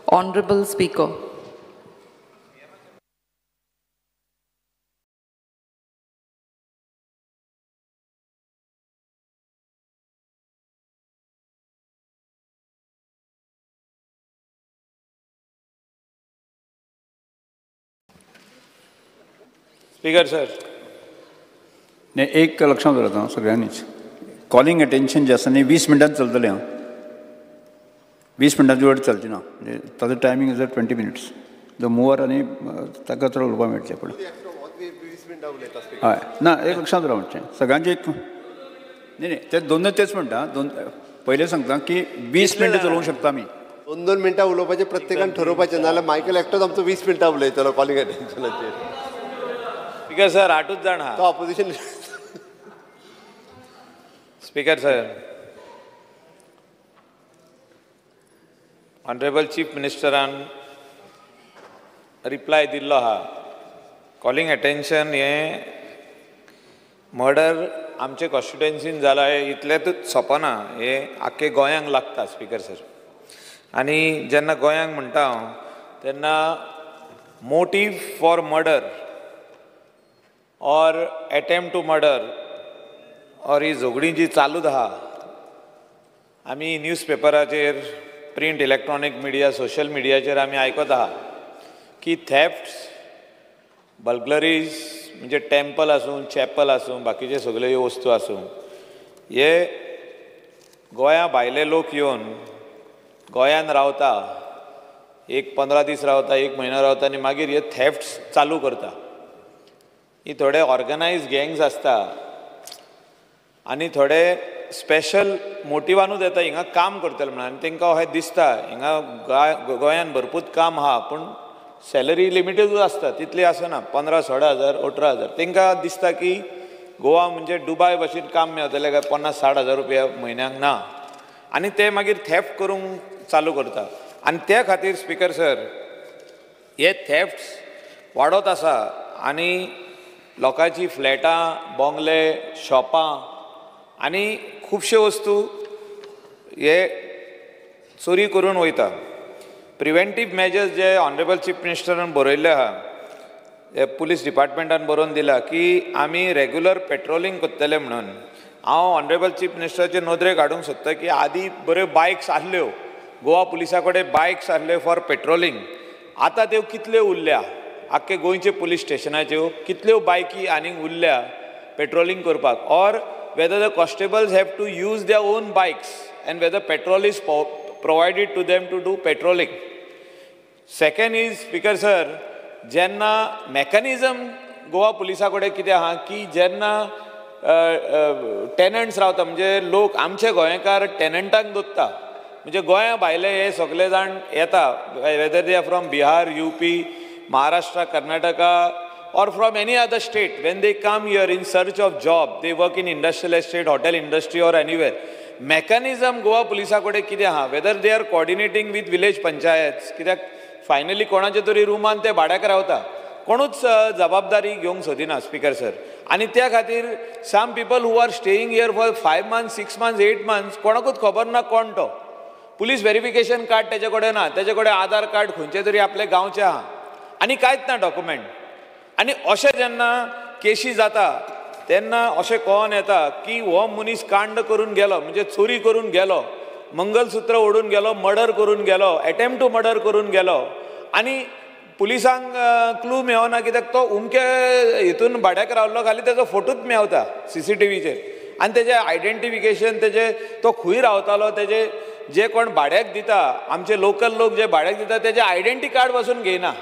Honorable Speaker. Speaker sir. नाही, एक लक्षात दवरता सगळ्यांनीच कॉलिंग अटेन्शन जें आसा न्ही 20 मिनटां चलतलें. हांव 20 मिनटांचे वयर चलची ना, म्हणजे ताजो टायमींग आसा 20 मिनट्स. जो मुवर आनी ताका चड उलोवपाक मेळटलें. पूण हय ना, एक लक्षांत दवरा मातशें सगळ्यांचें. एक न्ही न्ही ते दोन तेच म्हणटा, दोन पयलें सांगता की 20 मिनटां चलोवंक शकता आमी. 2-2 मिनटां उलोवपाचें प्रत्येकान ठरोवपाचें, नाजाल्यार मायकल एकटोच आमचो 20 मिनटां उलयतलो कॉलिंग अटेन्शनाचेर. स्पीकर सर 8 जाण आहा तो opposition. Speaker sir, honourable chief मिनिस्टरान reply दिल्लो आहा. कॉलिंग अटेन्शन हें मर्डर आमचे कॉन्स्टिट्युएन्सीन जाला हें इतलेंतूच सोंपना, हें आख्खे गोंयांक लागता स्पीकर सर. आनी जेन्ना गोंयांक म्हणटा हांव तेन्ना motive for murder or attempt to murder or ही झगडीं जी चालूच आहा, आमी न्यूज पेपराचेर, प्रिंट, इलेक्ट्रॉनीक मिडिया, सोशल मिडियाचेर आमी आयकत आहा की थेफ्ट्स, बर्गलरीज, म्हणजे टेम्पल आसूं, चॅपल आसूं, बाकीचे सगळे ह्यो वस्तू आसूं, हे गोंया भायले लोक येवन गोंयान रावता, एक 15 दीस रावता, 1 म्हयनो रावता आनी मागीर हे थेफ्ट्स चालू करता. ही थोडे ऑर्गनायज गँग्स आसता आनी थोडे स्पेशल मोटिवानूच येता हिंगा काम करतले म्हणून, आनी तांकां अशें दिसता हिंगा गोंयान भरपूर काम आहा पूण सॅलरी लिमिटेडूच आसता, तितली आसना, 15-16 हजार, 18 हजार. तांकां दिसता की गोवा म्हणजे दुबाय भशेन काम मेळतलें काय 50-60 हजार रुपया म्हयन्याक ना, आनी ते मागीर थेफ्ट करूंक चालू करता. आनी त्या खातीर स्पीकर सर हे थेफ्ट्स वाडत आसा आनी लोकांची फ्लॅटां, बोंगले, शॉपां आनी खुबश्यो वस्तू हे चोरी करून वयता. प्रिवेंटीव मेजर्स जे ऑनरेबल चीफ मिनिस्टरान बरयल्ले आहा, हे पुलीस डिपार्टमेंटान बरोवन दिला की आमी रेगुलर पेट्रोलिंग करतले म्हणून. हांव ऑनरेबल चीफ मिनिस्टराचे नदरेक हाडूंक सोदता की आदीं बऱ्यो बायक्स आसल्यो, गोवा पुलिसा कडेन बायक्स आसल्यो फॉर पेट्रोलिंग, आतां त्यो कितल्यो उरल्या? आख्खे गोंयचे पुलीस स्टेशनाच्यो कितल्यो बायकी आनीक उरल्या पेट्रोलिंग करपाक? Or whether the constables have to use their own bikes and whether petrol is provided to them to do patrolling. Second is, Speaker sir, जेन्ना मॅकॅनिजम गोवा पुलिसा कडेन कितें आहा की जेन्ना टेनंट्स रावता, म्हणजे लोक आमचे गोंयकार टेनंटांक दोत्ता, म्हणजे गोंया भायले हे सगळे जाण येता, whether they are from Bihar, UP, Maharashtra, Karnataka or from any other state, when they come here in search of job, they work in industrial estate, hotel industry or anywhere. Mechanism Goa पुलिसा कडेन कितें आहा, whether they are coordinating with village panchayats, कित्याक finally कोणाचे तरी रुमान ते भाड्याक रावता, कोणूच जबाबदारी घेवंक सोदिना स्पीकर सर. आनी त्या खातीर some people who are staying here for 5 months, 6 months, 8 months, कोणाकूच खबर ना कोण तो. पुलीस वेरिफिकेशन कार्ड तेजे कडेन ना, तेजे कडेन आधार कार्ड खंयचे तरी आपले गांवचे आहा आनी कांयच ना डॉक्युमेंट. आनी अशें जेन्ना केशी जाता तेन्ना अशें कळोन येता की हो मनीस कांड करून गेलो, म्हणजे चोरी करून गेलो, मंगलसूत्र ओडून गेलो, मर्डर करून गेलो, एटेम्प्ट टू मर्डर करून गेलो, आनी पुलिसांक क्लू मेळना कित्याक तो उमके हितून भाड्याक रावल्लो खाली तेजो फोटोच मेवता सीसीटीव्हीचेर, आनी तेजें आयडेंटिफिकेशन, तेजे तो खंय रावतालो, तेजे जे कोण भाड्याक दिता, आमचे लोकल लोक जे भाड्याक दिता तेजे आयडेंटी कार्ड पासून घेयना.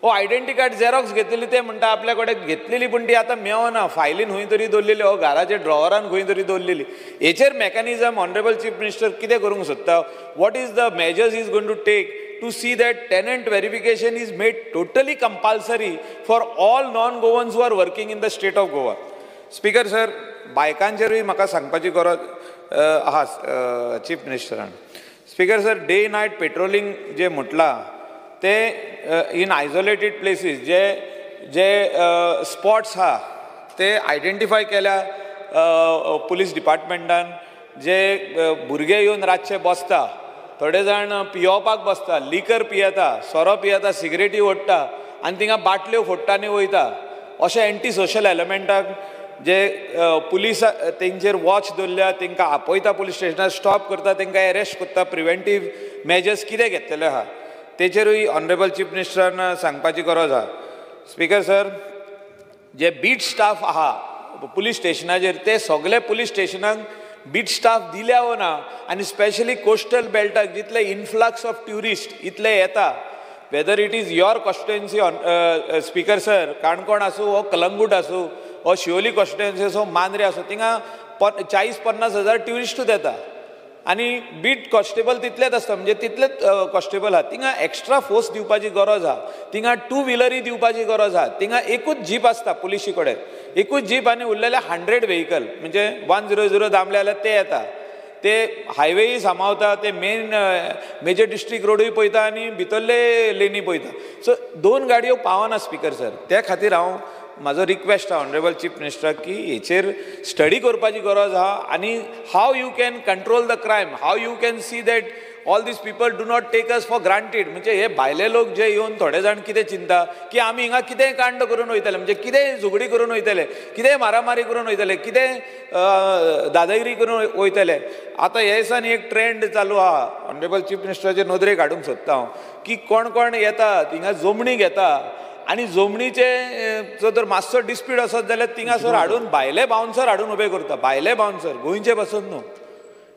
हो आयडेंटी कार्ड झेरॉक्स घेतलेली ते म्हणटा आपल्या कडेन घेतलेली, पूण ती आतां मेवना, फायलीन खंय तरी दवरलेली, हो घराच्या ड्रॉवरान खंय तरी दवरलेली. हेचेर मॅकॅनिजम ऑनरेबल चीफ मिनिस्टर कितें करूंक सोदता? What is the measures is going to take to see that tenant verification is made totally compulsory for all non Goans who are working in the state of Goa? Speaker sir, बायकांचेरूय म्हाका सांगपाची गरज आहा chief मिनिस्टरान. Speaker sir, day night patrolling जें म्हटलां ते in isolated places, जे जे स्पॉट्स आहा ते आयडेंटिफाय केल्या पुलीस डिपार्टमेंटान, जे भुरगे येवन रातचे बसता थोडे जाण पियोवपाक बसता, लिकर पियेता, सोरो पियेता, सिगरेटी ओडटा आनी थिंगा बाटल्यो फोडटा आनी वयता. अशें एंटी सोशल एलिमेंटाक जे पुलीस तेंचेर वॉच दवरल्या, तेंकां आपयता पुलीस स्टेशनार, स्टॉप करता, तेंकां एरेस्ट करता, प्रिवेंटीव मेजर्स कितें घेतलेले आहा तेचेरूय ऑनरेबल चीफ मिनिस्टरान सांगपाची गरज आहा. स्पीकर सर, जे बीट स्टाफ आहा पुलीस स्टेशनाचेर ते सगळे पुलीस स्टेशनाक बीट स्टाफ दिल्या वो ना, आनी स्पेशली कोस्टल बेल्टाक जितले इनफ्लक्स ऑफ ट्युरिस्ट इतले येता, whether it is your constituency speaker sir, Canacona आसूं वो कलंगूट आसूं वो शिवोली कॉन्स्टिट्युएन्सी आसूं, मांद्रे आसूं, थिंगा 40-50 हजार ट्युरिस्टूच येता आनी बीट कॉन्स्टेबल तितलेच आसता, म्हणजे तितलेच कॉन्स्टेबल आहा. थिंगा एक्स्ट्रा फोर्स दिवपाची गरज आहा, थिंगा टू व्हिलरी दिवपाची गरज आहा. थिंगा एकूच जीप आसता पुलिशी कडेन, एकूच जीप आनी उरलेले 100 व्हेकल, म्हणजे 100 दामले जाल्यार ते येता, ते हायवेय सांबाळता, ते मेन मेजर डिस्ट्रिक्ट रोडूय पळयता आनी भितरले लेनी पळयता. सो 2 गाडयो पावना स्पीकर सर. त्या खातीर हांव म्हाजो रिक्वेस्ट आहा ऑनरेबल चीफ मिनिस्टराक की हेचेर स्टडी करपाची गरज आहा आनी how you can control the crime, how you can see that all these people do not take us for granted. म्हणजे हे भायले लोक जे येवन थोडे जाण कितें चिंता की आमी हिंगा कितेंय कांड करून वयतले, म्हणजे कितेंय झगडी करून वयतले, कितेंय मारामारी करून वयतले, कितेंय दादागिरी करून वयतले. आतां हे दिसांनी एक ट्रेंड चालू आहा, ऑनरेबल चीफ मिनिस्टराचे नदरेक हाडूंक सोदता हांव की कोण कोण येता हिंगा जमणी घेता आनी जमनीचे जर मातसो डिस्प्यूट आसत जाल्यार थिंगासर हाडून भायले बाउन्सर हाडून उबे करता, भायले बाउन्सर, गोंयचे पासून न्हू.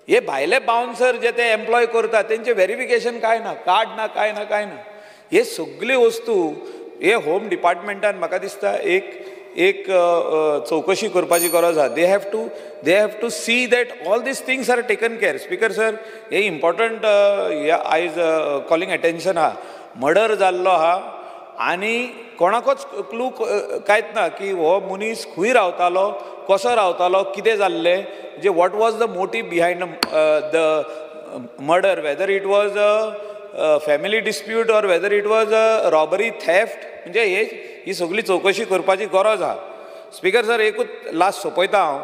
हे भायले बाउन्सर जे ते एम्प्लॉय करता तेंचे वेरिफिकेशन कांय ना, कार्ड ना, कांय ना, कांय ना. हे सगळी वस्तू हे होम डिपार्टमेंटान म्हाका दिसता एक एक चवकशी करपाची गरज आहा. They have to see that all these things are taken care. Speaker sir, hey important आयज कॉलिंग एटेन्शन आहा. मर्डर जाल्लो आहा आनी कोणाकूच क्लू कांयच ना की हो मनीस खंय रावतालो, कसो रावतालो, कितें जाल्लें, म्हणजे what was the motive behind the murder, whether it was a family dispute or whether it was a robbery, theft, म्हणजे हे ही सगळी चवकशी करपाची गरज आहा. स्पीकर सर, एकूच लास्ट सोंपयता हांव.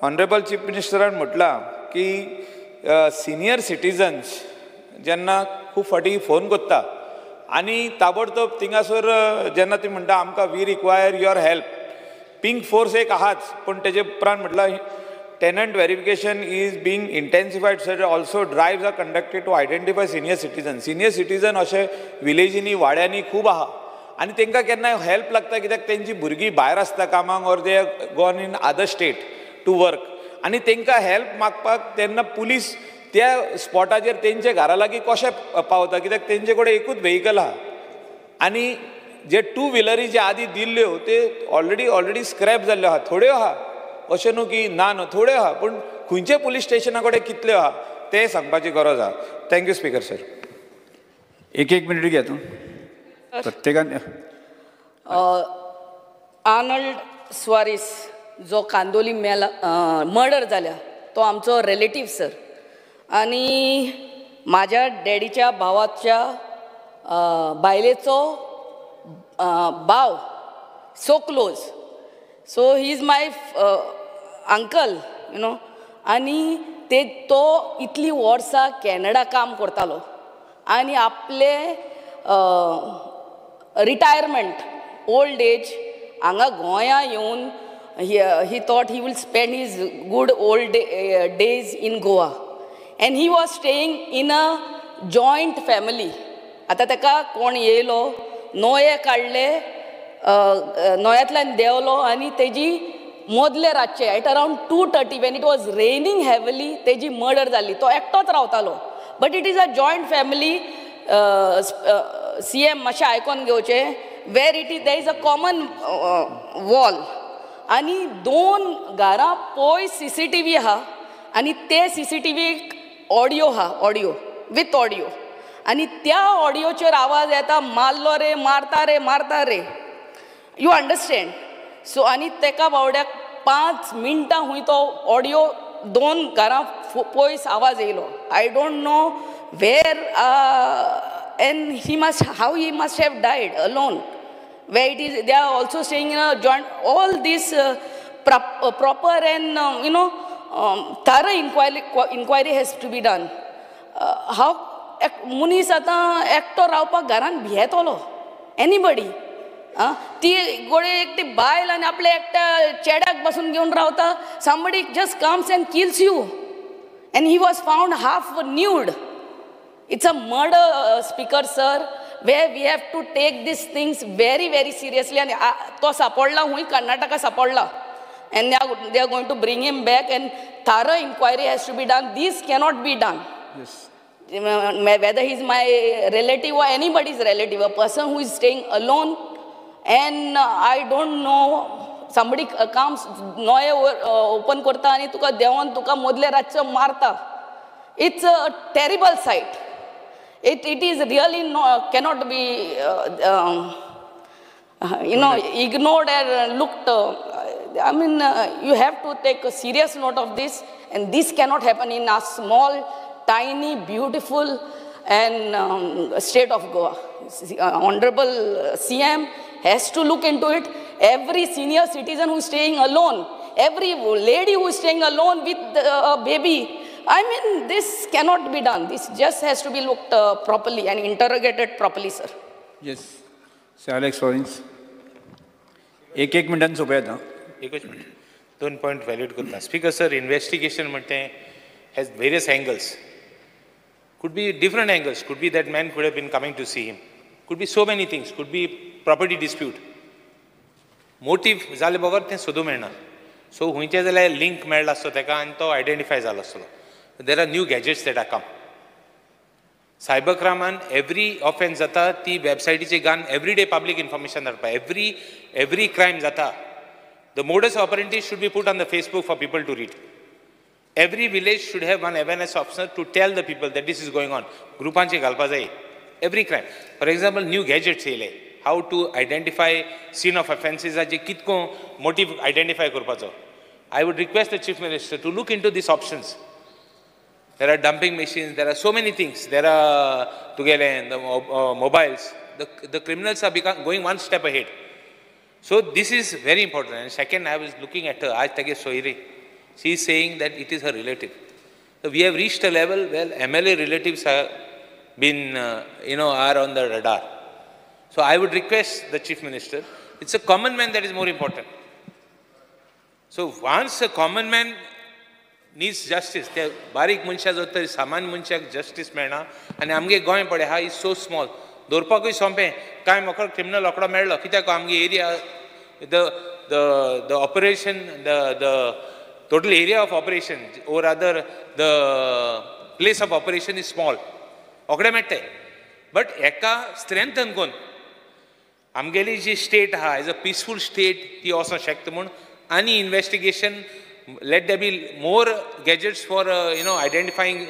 ऑनरेबल चीफ मिनिस्टरान म्हटलां की सिनियर सिटीजन्स जेन्ना खूब फावटी फोन करता आनी ताबडतोब थिंगासर जेन्ना ती म्हणटा आमकां we require your help, pink force एक आहाच, पूण तेजे उपरांत म्हटलां tenant verification is being intensified sir, also drives are conducted to identify senior citizen. Senior citizen अशे विलेजींनी वाड्यांनी खूब आहा आनी तांकां केन्नाय हेल्प लागता कित्याक तेंची भुरगीं भायर आसता कामाक or they gone in other state to work आनी तांकां हेल्प मागपाक तेन्ना पुलीस त्या स्पॉटाचेर तेंचे घरा लागीं कशें पावता कित्याक तेंचे कडेन एकूच व्हेकल आहा आनी जे टू व्हिलरी जे आदी दिल्ल्यो ते ऑलरेडी स्क्रॅप जाल्ल्यो आहा, थोड्यो आहा, अशें न्हू की ना न्हू, थोड्यो आहा, पूण खंयचे पुलीस स्टेशना कडेन कितल्यो आहा तें सांगपाची गरज आहा. Thank you speaker sir. एक एक मिनिट घे तूं प्रत्येकान. आर्नल्ड स्वारीस जो कांदोली मेला मर्डर जाल्या तो आमचो रिलेटीव सर, आनी म्हाज्या डॅडीच्या भावाच्या बायलेचो भाव, so close, so he is my uncle you know. आनी ते तो इतलीं वर्सां कॅनडा काम करतालो आनी आपले रिटायरमेंट ओल्ड एज हांगा गोंया येवन he thought he will spend his good old days in Goa and he was staying in a joint family. आतां ताका कोण येयलो, नोये काडले, नोयांतल्यान देंवलो आनी तेजी मदले रातचे at around 2:30 when it was raining heavily तेजी मर्डर जाली. तो एकटोच रावतालो, but it is a joint family. CM मातशें आयकोन घेवचें, where it is there is a common wall आनी 2 घरां पयस CCTV आहा आनी ते CCTV audio आहा, ऑडियो विथ ऑडियो, आनी त्या ऑडियोचेर आवाज येता, मारलो रे, मारता रे, मारता रे, you understand. सो आनी तेका बावड्याक 5 मिनटां हुंय तो ऑडियो 2 घरां पयस आवाज येयलो. I don't know where and he must, how he must have died alone, where it is they are also staying in a joint. All this proper and you know thorough inquiry has to be done. हांव मनीस आतां एकटो रावपाक घरान भियेतलो anybody. आं, ती गोडे एक ती बायल आनी आपल्या एकट्या चेड्याक बसून घेवन रावता. Somebody just comes and kills you and he was found half nude. It's a murder, Speaker sir, where we have to take these things very, very seriously. And तो सापडला हुंय कर्नाटका सापडला, and they are going to bring him back, and thorough inquiry has to be done. This cannot be done. Yes. Whether he is my relative or anybody's relative, a person who is staying alone, and I don't know, somebody comes, नोये open करता आनी तुका देंवोन तुका मदले रातचो मारता. It's a terrible sight. It is really no, cannot be you know, ignored and looked. I mean, you have to take a serious note of this, and this cannot happen in a small, tiny, beautiful and state of Goa. Honorable CM has to look into it. Every senior citizen who is staying alone, every lady who is staying alone with a baby, I mean, this cannot be done. This just has to be looked properly and interrogated properly, sir. Yes. Sir Alex Lawrence. एक एक मिनटान सोंपयात. एकच minute, दोन point valid करता. Speaker sir, investigation म्हणटे has various angles. Could be different angles. Could be that man could have been coming to see him. Could be so many things. Could be property dispute. Motive जाले बगर तें सोदूंक मेळना. So हुंयचें जाल्यार link मेळ्ळो आसतो तेका आनी तो आयडेंटिफाय जालो आसतलो. There are new gadgets that are come. Cyber क्रायमान every offence जाता ती वेबसायटीचे घालून एवरी डे पब्लीक इन्फॉर्मेशन धाडपा. एवरी क्रायम जाता, the modus operandi should be put on the Facebook for people to read. Every village should have one awareness officer to tell the people that this is going on. ग्रुपांचे घालपा जाय every crime. For example, new gadgets येयले, how to identify scene of ऑफेन्सीसाचे कितको motive identify करपाचो. I would request the Chief Minister to look into these options. There are dumping machines, there are so many things. There are together the mobiles. The criminals are going one step ahead. So this is very important. And second, I was looking at her, Aaj Tage Sohiri. She is saying that it is her relative. So we have reached a level where MLA relatives have been, are on the radar. So I would request the Chief Minister, it's a common man that is more important. So once a common man needs justice, ते बारीक मनशां जो तरी सामान्य मनशाक justice मेळना. आनी आमगे गोंय पळय आहा is so small, दवरपाकूय सोंपें. कांय म्हाका क्रिमिनल रोकडो मेळ्ळो कित्याक आमगे area, the the the operation, the the total area of operation or other the place of operation is small, रोखडे मेळटे. बट हेका स्ट्रेंथन करून आमगेली जी स्टेट आहा एज अ पिसफूल स्टेट ती वचोंक शकता म्हूण. आनी investigation, let there be more gadgets for identifying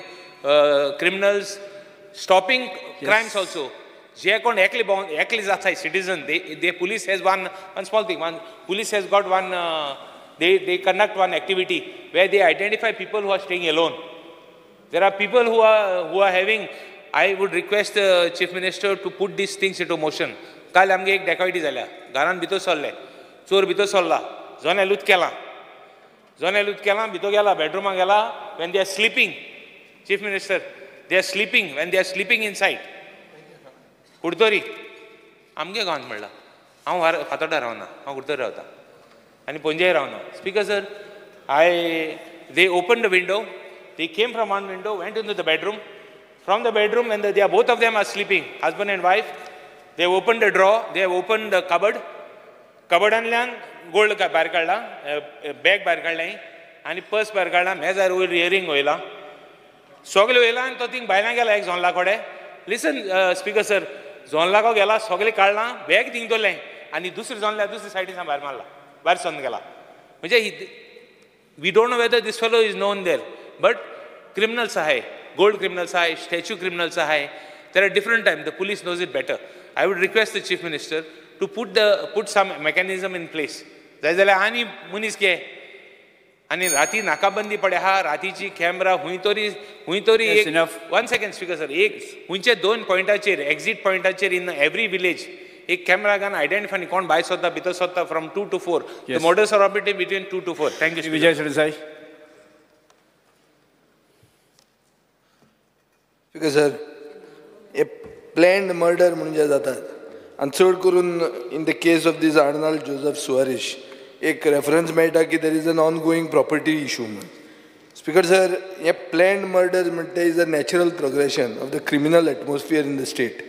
criminals, stopping crimes also. जे कोण एकले एकले जाता citizen, they police has one small thing, one police has got one, they conduct one activity where they identify people who are staying alone. There are people who are having. I would request the Chief Minister to put these things into motion. काल आमगे एक डेकॉयटी जाल्या, घरान भितर सरले, चोर भितर सरला, जोने लूट केला, जोने लूट केला, भितर गेला, बेडरुमा गेला. When they are sleeping, Chief Minister, they are sleeping, when they are sleeping inside. Curtorim आमगे गांवांत म्हणला, हांव फातोड्डा रावना, हांव कुडतोरी रावता आनी पणजेय रावना. Speaker sir, they open the window, they came from one window, went into the bedroom. From the bedroom, when they are, both of them are sleeping, husband and wife, they opened the drawer, they have opened the cupboard. कबर्डांतल्यान gold भायर काडला, bag भायर काडलें आनी purse भायर काडला, मेजार वयर इयरींग वयला, सगळें वयला आनी तो थिंग भायल्यान गेला एक जोनला कडेन. लिसन स्पीकर सर, जोनलाको गेला, सगळें काडलां, बॅग थिंग दवरलें आनी दुसरें जोनल्या दुसरे सायडीन भायर मारला, भायर सरून गेला. म्हणजे we don't know whether this fellow is known there, but criminals आहाय, gold criminals आहाय, statue criminals आहाय. There are different time, the police knows it better. I would request the Chief Minister to put some mechanism in place. जाय जाल्यार आनी मनीस घे आनी राती नाकाबंदी पडे आहा, रातीची कॅमरा हुंय तरी हुंय तरी एक. One second speaker sir, एक हुंयचे दोन पॉयंटाचेर, एक्झीट पॉयंटाचेर इन एवरी विलेज एक कॅमेरा घालून आयडेंटिफाय कोण भायर सोदता भितर सोदता from 2 to 4. The modus are operative between 2 to 4. Thank you. Vijay Sardesai. Speaker sir, हे प्लॅन्ड मर्डर म्हणून जे जातात आनी चड करून in the case of this Arnold Joseph Soares एक रेफरन्स मेळटा की there is an ongoing property issue म्हणून. स्पीकर सर, हे प्लॅन्ड मर्डर म्हणटा is a natural progression of the criminal atmosphere in the state.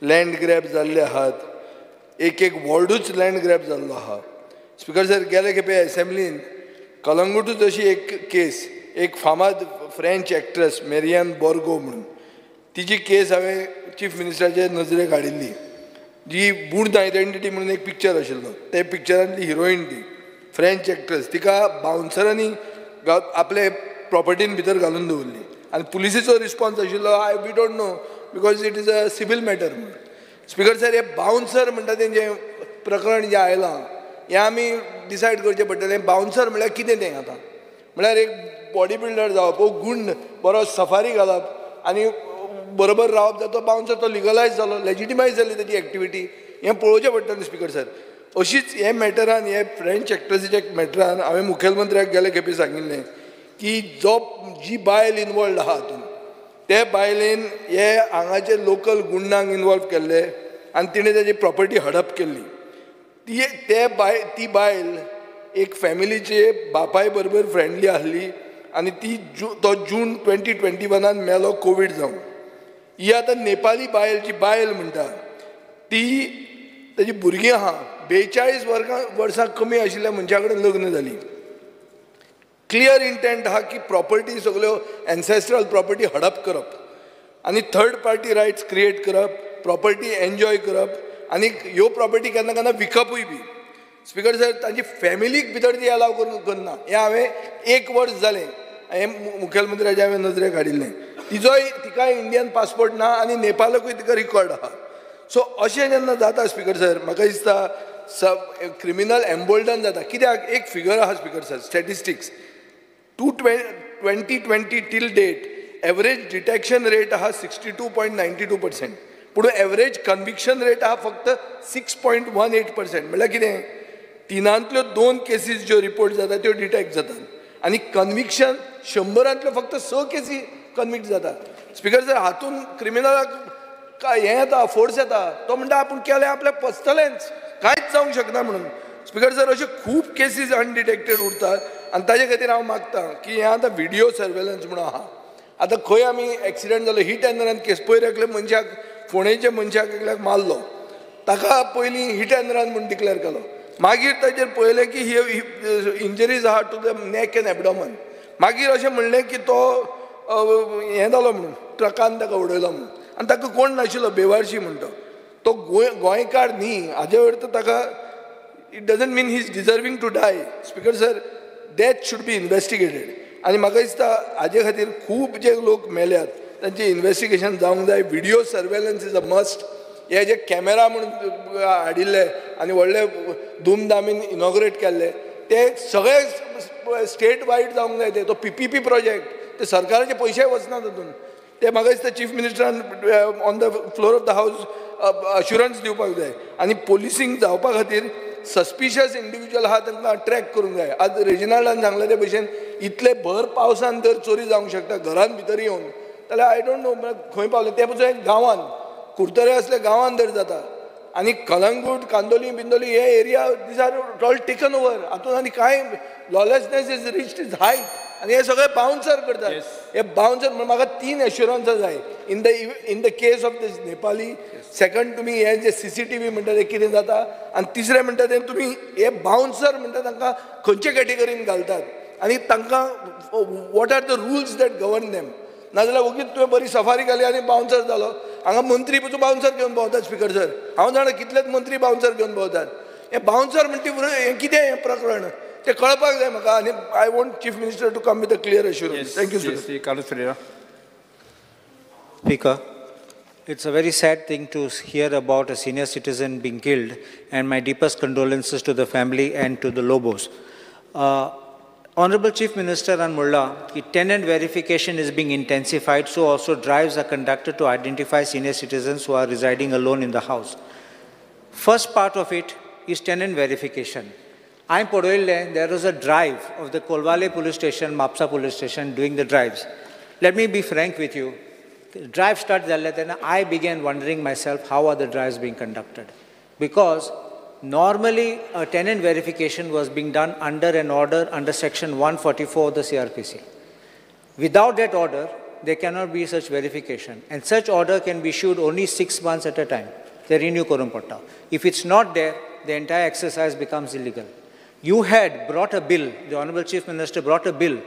Land grab जाल्ले आहात, एक एक वॉर्डूच लँड ग्रॅब जाल्लो आहा. स्पीकर सर, गेले खेपे एसेंब्लीन कलंगूटूच अशी एक केस, एक फामाद फ्रेंच एक्ट्रेस मेरियन बोर्गो म्हणून, तिची केस हांवें चीफ मिनिस्टराचे नजरेक हाडिल्ली. जी बूर्द आयडेंटिटी म्हणून एक पिक्चर आशिल्लो, त्या पिक्चरांतली हिरोईन ती फ्रेंच एक्ट्रेस, तिका बाउन्सरांनी आपले प्रॉपर्टीन भितर घालून दवरली आनी पुलिसेचो रिस्पॉन्स आशिल्लो I we don't know because it is a civil matter म्हणून. स्पीकर सर, हे बाउन्सर म्हणटा तेंचें प्रकरण जें आयलां हें आमी डिसायड करचें पडटलें. बाउन्सर म्हणल्यार कितें तें आतां म्हळ्यार एक बॉडी बिल्डर जावप, ओ गुंड बरो सफारी घालप आनी बरोबर रावप जाता, तो बाउन्सर तो लिगलायज जालो, लेजिटिमायज जाली तेजी एक्टिविटी, हें पळोवचें पडटलें स्पीकर सर. अशीच हे मॅटरान, हे फ्रेंच एक्ट्रेसीच्या मॅटरान हांवें मुखेलमंत्र्याक गेले खेपे सांगिल्लें की जो जी बायल इनवॉल्ड आहा हातूंत, ते बायलेन हे हांगाचे लोकल गुंडांक इनवॉल्व केल्ले आनी तिणें तेजी प्रॉपर्टी हडप केल्ली. ती ते बाय ती बायल एक फॅमिलीचे बापाय बरोबर फ्रेंडली आसली आनी ती तो जून 2021 मेलो कोवीड जावन. ही आतां नेपाली बायल जी बायल म्हणटा ती तेजी भुरगीं आहा, 42 वर्सां कमी आशिल्ल्या मनशा कडेन लग्न जाली. क्लियर इंटेंट आहा की प्रॉपर्टी सगळ्यो एन्सेस्ट्रल प्रॉपर्टी हडप करप आनी थर्ड पार्टी रायट्स क्रिएट करप, प्रॉपर्टी एन्जॉय करप आनी ह्यो प्रॉपर्टी केन्ना केन्ना विकपूय बी. स्पीकर सर, तांची फॅमिलीक भितर ती अलाव करना हें हांवें एक वर्स जालें हें मुखेलमंत्र्याच्या हांवें नजरेक हाडिल्लें. तिजोय तिका इंडियन पासपोर्ट ना आनी नेपालाकूय तिका रिकॉर्ड आहा. सो अशें जेन्ना जाता स्पीकर सर, म्हाका दिसता क्रिमिनल एम्बोल्डन जाता. कित्याक एक फिगर आहा speaker sir, statistics 2020 till date average detection rate आहा 62.92%, पूण एवरेज कन्विक्शन रेट आहा फक्त 6.18%. म्हणल्यार कितें, 3 2 केसीस ज्यो रिपोर्ट जाता त्यो डिटेक्ट जातात आनी कन्विक्शन 100 फक्त 6 केसी कन्विक्ट जातात. स्पीकर सर, हातून क्रिमिनलाक हें येता, फोर्स येता, तो म्हणटा आपूण केलें आपल्याक पचतलेंच, कांयच जावंक शकना म्हणून. स्पीकर सर, अश्यो खूब केसीस अनडिटेक्टेड उरतात आनी ताजे खातीर हांव मागता की हें आतां व्हिडियो सर्वेलन्स म्हणून आहा. आतां खंय आमी एक्सिडंट जालो, हीट एंड रन केस, पयर एकले मनशाक फोंडेच्या मनशाक एकल्याक मारलो, ताका पयलीं हीट एंड रन म्हूण डिक्लेर केलो, मागीर ताचेर पळयलें की ही इंजरीज आहा to the neck and abdomen, मागीर अशें म्हणलें की तो हें जालो म्हणून ट्रकान ताका उडयलो म्हणून आनी ताका कोण नाशिल्लो, बेवारशी म्हणटा तो गोंयकार न्ही, हाजे अर्थ ताका it doesn't mean he is deserving to die. Speaker sir, death should be investigated आनी म्हाका दिसता हाजे खातीर खूब जे लोक मेल्यात तांचें इन्वेस्टिगेशन जावंक जाय. Video surveillance is a must. हे जे कॅमेरा म्हणून हाडिल्ले आनी व्हडले धुमधामीन इनॉग्रेट केल्ले ते सगळे स्टेट वायड जावंक जाय. ते तो PPP project, ते सरकाराचे पयशे वचना तातूंत. ते म्हाका दिसता chief मिनिस्टरान on the floor of the house assurance दिवपाक जाय आनी पोलिसींग जावपा खातीर सस्पिशियस इंडिविज्युअल आहा तांकां ट्रॅक करूंक जाय. आज रेजिनाल्डान सांगलें ते भशेन इतले भर पावसान जर चोरी जावंक शकता घरान भितर येवन जाल्यार I don't know खंय पावले ते पसून. एक गांवान कुर्तरे असले गांवान जर जाता आनी कलंगूट, कांदोली बिंदोली हे area these are all taken over. हातूंत आनी कांय lawlessness is reached its height आनी हे सगळे बाउन्सर करतात. हे बाउन्सर म्हणून म्हाका 3 एश्युरन्सां जाय in the case of this Nepali. Second, तुमी हे जे CCTV म्हणटा ते कितें जाता आनी तिसरें म्हणटा ते तुमी हे बाउन्सर म्हणटा तांकां खंयचे कॅटेगरीन घालतात आनी तांकां what are the rules that govern them. नाजाल्यार वगीच तुवें बरी सफारी घाली आनी बाउन्सर जालो. हांगा मंत्री पसून बाउन्सर घेवन भोंवतात स्पीकर सर, हांव जाणा कितलेच मंत्री बाउन्सर घेवन भोंवतात. हें बाउन्सर म्हणटी हें कितें हें प्रकरण तें कळपाक जाय म्हाका आनी I want chief minister to come with a clear assurance. Thank you sir. Carlos Ferreira. Speaker, it's a very sad thing to hear about a senior citizen being killed, and my deepest condolences to the family and to the Lobos. Honorable Chief Minister Anmulla, the tenant verification is being intensified, so also drives are conducted to identify senior citizens who are residing alone in the house. First part of it is tenant verification. I'm Podoille, there was a drive of the Kolwale police station, Mapsa police station doing the drives. Let me be frank with you. Drive start जाल्ले तेन्ना I began wondering myself how are the drives being conducted, because normally a tenant verification was being done under an order under section 144 of the CRPC. Without that order, there cannot be such verification, and such order can be issued only 6 months at a time. They renew करूंक पडटा. If it's not there, the entire exercise becomes illegal. You had brought a bill, the Honorable Chief Minister brought a bill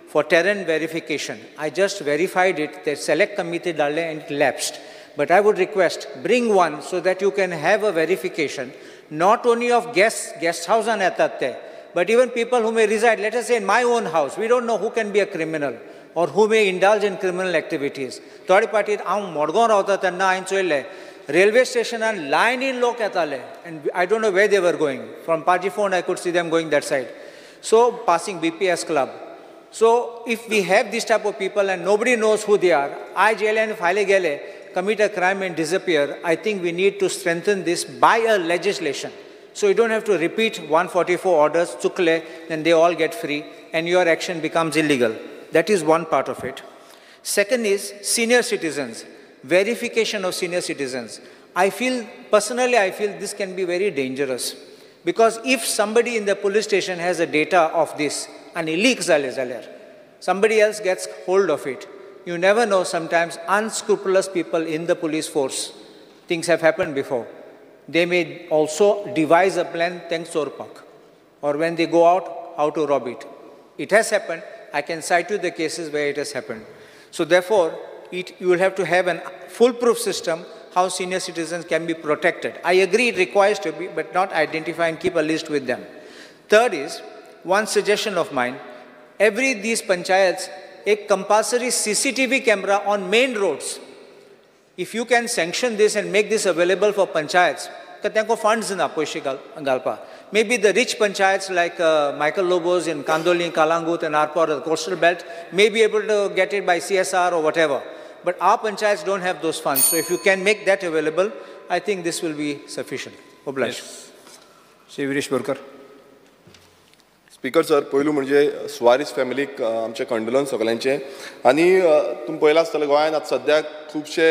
for tenant verification. I just verified it, the select committee darle and it lapsed. But I would request, bring one so that you can have a verification, not only of guests, guest house and yeतात, but even people who may reside, let us say in my own house, we don't know who can be a criminal or who may indulge in criminal activities. थोडे पाटी हांव मडगांव रावता तेन्ना हांवें चोयलें, railway स्टेशनान लायनीन लोक येताले, and I don't know where they were going. From Pajifond I could see them going that side. So passing BPS club. So if we have this type of people and nobody knows who they are, आयज येयले आनी फाल्यां गेले, commit a crime and disappear, I think we need to strengthen this by a legislation. So you don't have to repeat 144 orders, chukle, then they all get free and your action becomes illegal. That is one part of it. Second is senior citizens, verification of senior citizens. I feel, personally I feel this can be very dangerous, because if somebody in the police station has a data of this and it leaks, somebody else gets hold of it. You never know, sometimes unscrupulous people in the police force, things have happened before. They may also devise a plan, thanks Sorpak, or when they go out, how to rob it. It has happened. I can cite you the cases where it has happened. So therefore, you will have to have a foolproof system how senior citizens can be protected. I agree it requires to be, but not identify and keep a list with them. Third is, one suggestion of mine, every these panchayats, a compulsory CCTV camera on main roads. If you can sanction this and make this available for panchayats, त्यांको funds ना पैसे घालपा. Maybe the rich panchayats like Michael Lobos in Kandoli, Kalangut and Arpor, the coastal belt, may be able to get it by CSR or whatever. But our panchayats don't have those funds. So if you can make that available, I think this will be sufficient. Obliged. Yes. Shri Viresh Borkar. Speaker sir, पयलू म्हणजे सुवारीस फॅमिलीक आमचें कंडोलन्स सगळ्यांचें. आनी तुमी पळयलां आसतलें गोंयांत आतां सद्याक खुबशे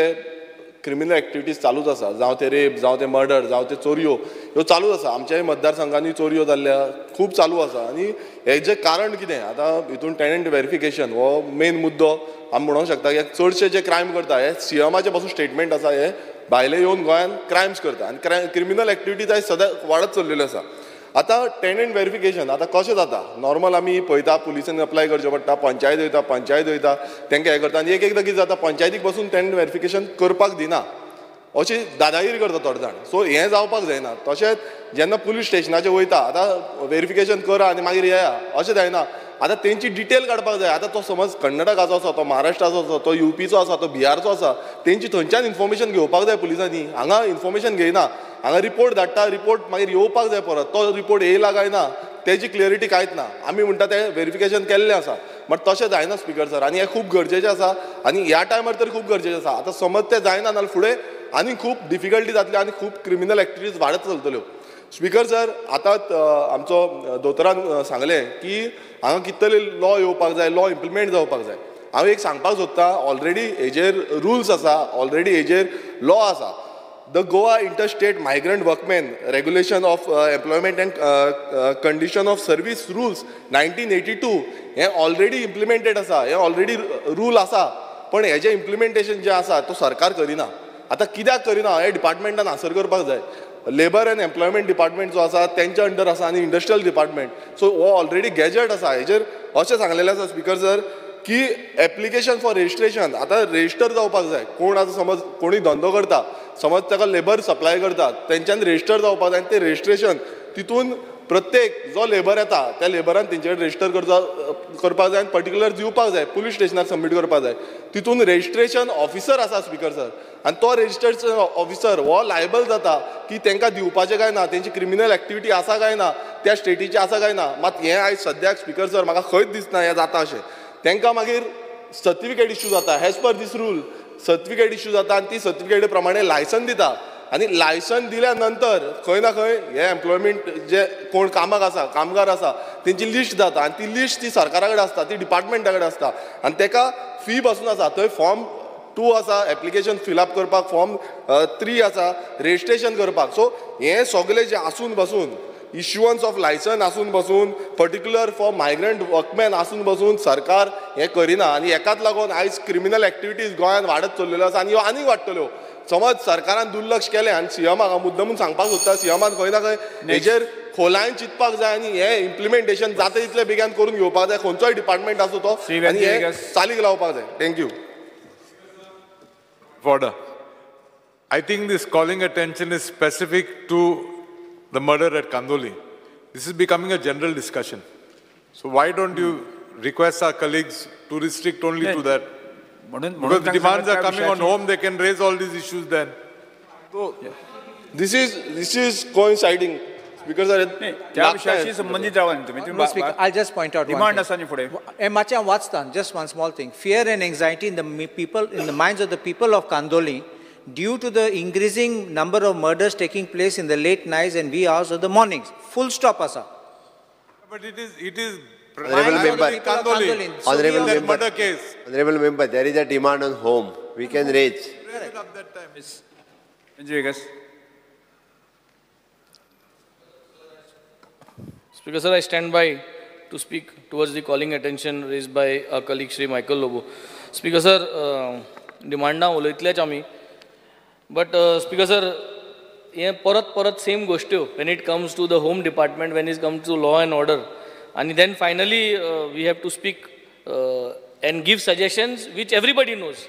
क्रिमिनल एक्टिविटीज चालूच आसा, जावं ते रेप, जावं ते मर्डर, जावं ते चोरयो, ह्यो चालूच आसा. आमच्याय मतदारसंघांनी चोरयो जाल्ल्या खूब चालू आसा. आनी हेजें कारण कितें, आतां हितून टेनंट वेरिफिकेशन हो मेन मुद्दो आमी म्हणूंक शकता की चडशे जे क्रायम करता हे सीएमाचे पासून स्टेटमेंट आसा, हे भायले येवन गोंयांत क्रायम्स करता आनी क्रिमिनल एक्टिविटीज आयज सदां वाडत चल्लेल्यो आसा. आतां टेनंट वेरिफिकेशन आतां कशें जाता, नॉर्मल आमी पळयता पुलिसांनी अप्लाय करचें पडटा, पंचायत वयता, पंचायत वयता, तांकां हें करता. आनी एक एकदां कितें जाता, पंचायतीक बसून टेनंट वेरिफिकेशन करपाक दिना, अशी दादागिरी करता थोडे जाण. सो हें जावपाक जायना. तशेंच जेन्ना पुलीस स्टेशनाचेर वयता, आतां वेरिफिकेशन करा आनी मागीर येया अशें जायना. आतां तेंची डिटेल काडपाक जाय. आतां तो समज कर्नाटकाचो आसा, तो महाराष्ट्राचो आसा, तो युपीचो आसा, तो बिहारचो आसा, तेंची थंयच्यान इन्फॉर्मेशन घेवपाक जाय पुलिसांनी. हांगा इन्फॉर्मेशन घेयना, हांगा रिपोर्ट धाडटा, रिपोर्ट मागीर येवपाक जाय परत, तो रिपोर्ट येयला काय ना तेजी क्लियरिटी कांयच ना. आमी म्हणटा तें वेरिफिकेशन केल्लें आसा, बट तशें जायना स्पीकर सर. आनी हें खूब गरजेचें आसा आनी ह्या टायमार तर खूब गरजेचें आसा. आतां समज तें जायना नाल्यार फुडें आनी खूब डिफिकल्टी जातली आनी खूब क्रिमिनल एक्टिविटीज वाडत चलतल्यो. स्पीकर सर, आतां आमचो दोतोरान सांगलें की हांगा कितले लॉ येवपाक जाय, लॉ इम्प्लिमेंट जावपाक जाय. हांव एक सांगपाक सोदता, ऑलरेडी हेजेर रुल्स आसा, ऑलरेडी हेजेर लॉ आसा. The Goa Interstate Migrant Workmen Regulation of Employment and Condition of Service Rules 1982 हें ऑलरेडी इम्प्लिमेंटेड आसा, हें ऑलरेडी रूल आसा, पण हेजें इम्प्लिमेंटेशन जें आसा तो सरकार करिना. आतां कित्याक करिना हें डिपार्टमेंटान आन्सर करपाक जाय. लेबर एंड एम्प्लॉयमेंट डिपार्टमेंट जो आसा तेंच्या अंडर आसा आनी इंडस्ट्रियल डिपार्टमेंट, सो हो ऑलरेडी गॅजेट आसा. हेजेर अशें सांगलेलें आसा स्पीकर सर की एप्लिकेशन फॉर रजिस्ट्रेशन, आतां रजिस्टर जावपाक जाय. कोण आतां समज कोणी धंदो करता, समज ताका लेबर सप्लाय करता, तेंच्यान रजिस्टर जावपाक जाय आनी तें रजिस्ट्रेशन तितून प्रत्येक जो लेबर येता त्या लेबरान तेंचे कडेन रजिस्टर करपाक जाय आनी पर्टिक्युलर दिवपाक जाय, पुलीस स्टेशनार सबमीट करपाक जाय. तितून रजिस्ट्रेशन ऑफिसर आसा स्पीकर सर, आनी तो रजिस्ट्रेशन ऑफिसर हो लायबल जाता की तांकां दिवपाचें काय ना, तेंची क्रिमिनल एक्टिविटी आसा काय ना, त्या स्टेटीची आसा काय ना. मात हें आयज सद्याक स्पीकर सर म्हाका खंयच दिसना हें जाता अशें. तांकां मागीर सर्टिफिकेट इश्यू जाता, as per this rule certificate issue जाता आनी ती सर्टिफिकेटी प्रमाणे लायसन दिता आनी लायसन दिल्या नंतर खंय ना खंय हे एम्प्लॉयमेंट जे कोण कामाक आसा, कामगार आसा, तेंची लिस्ट जाता आनी ती लिस्ट ती सरकारा कडेन आसता, ती डिपार्टमेंटा कडेन आसता आनी ताका फी बसून आसा. थंय फॉर्म 2 आसा एप्लिकेशन फिलअप करपाक फॉर्म, 3 आसा रजिस्ट्रेशन करपाक. सो हें सगळें जें आसून बसून इश्युअन्स ऑफ लायसन आसून बसून पर्टिक्युलर फॉर मायग्रंट वर्कमॅन आसून बसून सरकार हें करिना आनी हेकाच लागून आयज क्रिमिनल एक्टिविटीज गोंयांत वाडत चल्लेल्यो आसा आनी ह्यो आनीक वाडटल्यो. समज सरकारान दुर्लक्ष केलें आनी सीएमाक हांव मुद्दमून सांगपाक सोदता, सीएमान खंय ना खंय हेजेर खोलायेन चिंतपाक जाय आनी हें इम्प्लिमेंटेशन जाता तितले बेगीन करून घेवपाक जाय, खंयचोय डिपार्टमेंट आसूं तो, आनी हें चालीक लावपाक जाय. Thank you. Order. I think this calling attention is specific to the murder at Kandoli. This is becoming a general discussion. So why don't you request our colleagues to restrict only to that? Because the demands are coming on home, they can raise all these issues then. So, this is coinciding. Because त्या विशयाशी संबंधित रावा तुम्ही. No, Speaker, I'll just point out demand one thing. Just one small thing. Fear and anxiety in the people, in the minds of the people of Kandoli, due to the increasing number of murders taking place in the late nights and wee hours of the mornings. Full stop, asa. But it is Honorable member, Kandoli. Honorable member, murder case. Honorable member, there is a demand on home. We can raise. Raise it up that time. Yes. Speaker sir, I stand by to speak towards the calling attention raised by our colleague Shri Michael Lobo. Speaker sir, डिमांडा उलयतलेच आमी, but Speaker sir, हे परत परत same गोश्ट्यो when it comes to the home department, when it comes to law and order, and then finally we have to speak and give suggestions which everybody knows.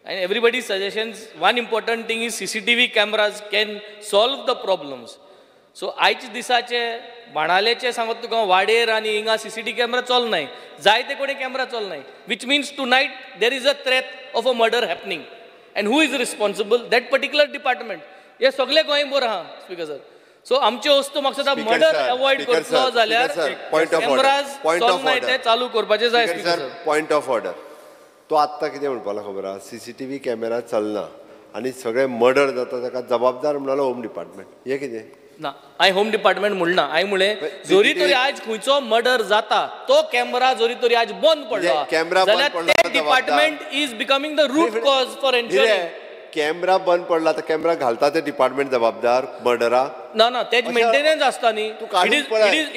And everybody's suggestions, one important thing is CCTV cameras can solve the problems. So आयच्या दिसाचे बाणालेचे सांगत तुका वाडेर आनी हिंगा CCTV camera चलनाय, जायते कोणी camera चलनाय, which means tonight there is a threat of a murder happening, and who is responsible? That particular department. हे सगळे गोंयभर आहा स्पीकर सर. सो आमचे वस्तू म्हाका मर्डर अवॉइड करतलो जाल्यार कॅमेराज चलनाय ते चालू करपाचे जाय. Speaker sir, point of order. तो आत्तां कितें म्हणपाक खबर आहा, सीसीटीव्ही कॅमेरा चलना आनी सगळे मर्डर जाता ताका जबाबदार म्हणालो होम डिपार्टमेंट. हें कितें ना, हांवें होम डिपार्टमेंट म्हणना, हांवें म्हणलें जोरी तरी आयज खंयचो मर्डर जाता तो कॅमेरा जोरी तरी आज बंद पडलो जाल्यार ते department is becoming the root cause for ensuring. Camera बंद पडला तर कॅमेरा घालता ते डिपार्टमेंट जबाबदार मर्डरा ना ना, तेज मेंटेनन्स आसता न्ही.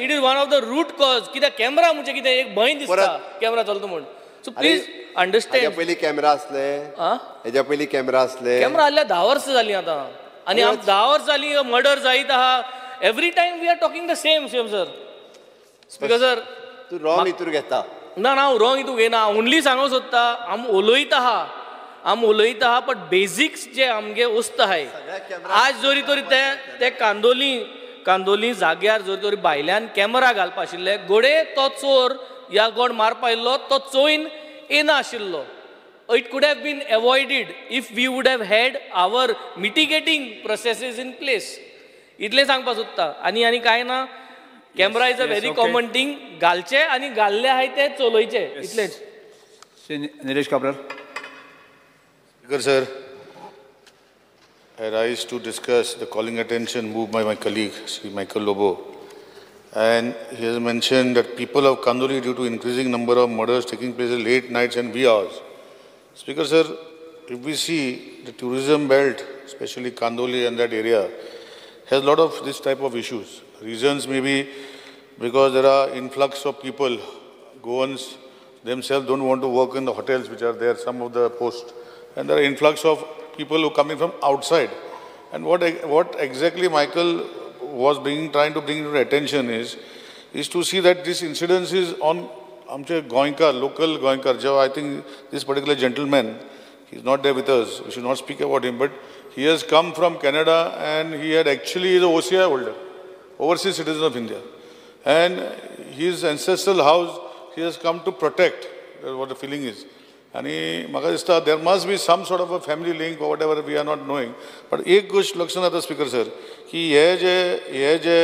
It is one of the root cause. कित्याक कॅमेरा म्हणजे कितें एक भंय दिसता कॅमेरा चलता म्हूण. So please understand. पयलीं कॅमेरा आसले, हेज्या पयलीं कॅमेरा आसले, कॅमेरा आसल्यार 10 वर्सां जालीं आतां, आनी आम 10 वर्सां जालीं मर्डर जायत आहा. Every time we are talking the same same sir. Speaker sir, तूं रॉंग हितूर घेता. ना ना, हांव रॉंग हितूर घेना, ओनली सांगूंक सोदता आम उलयता आहा, आम उलयता आहा, बट बेजिक्स जे आमगे वस्त आहाय आज जोरी तरी ते कांदोली कांदोली जाग्यार जर तरी भायल्यान कॅमेरा घालपा आशिल्ले, घोडे तो चोर या कोण मारपा आयिल्लो तो चोयन येना आशिल्लो. It could have been avoided if we would have had our mitigating processes in place. इतलें सांगपा सोदता. आनी आनी कांय ना, camera is a very common thing, घालचे आनी घाल्ले आहाय ते चलयचे, इतलेंच. Nilesh Cabral. Speaker sir, I rise to discuss the calling attention moved by my colleague, Shri Michael Lobo. And he has mentioned that people of Kandoli, due to increasing number of murders taking place at late nights and wee hours. Speaker sir, if we see the tourism belt, especially Kandoli and that area, has a lot of this type of issues. Reasons may be because there are influx of people. Goans themselves don't want to work in the hotels which are there, some of the posts. And there are influx of people who are coming from outside. And what exactly Michael was trying to bring to attention is to see that this incidence is on Goenkar, local Goenkar. I think this particular gentleman, he's not there with us, we should not speak about him, but he has come from Canada and he had actually is an OCI holder, overseas citizen of India. And his ancestral house, he has come to protect, that's what the feeling is. And there must be some sort of a family link or whatever we are not knowing. But एक गोष्ट लक्षात आता speaker sir की हे जे हे जे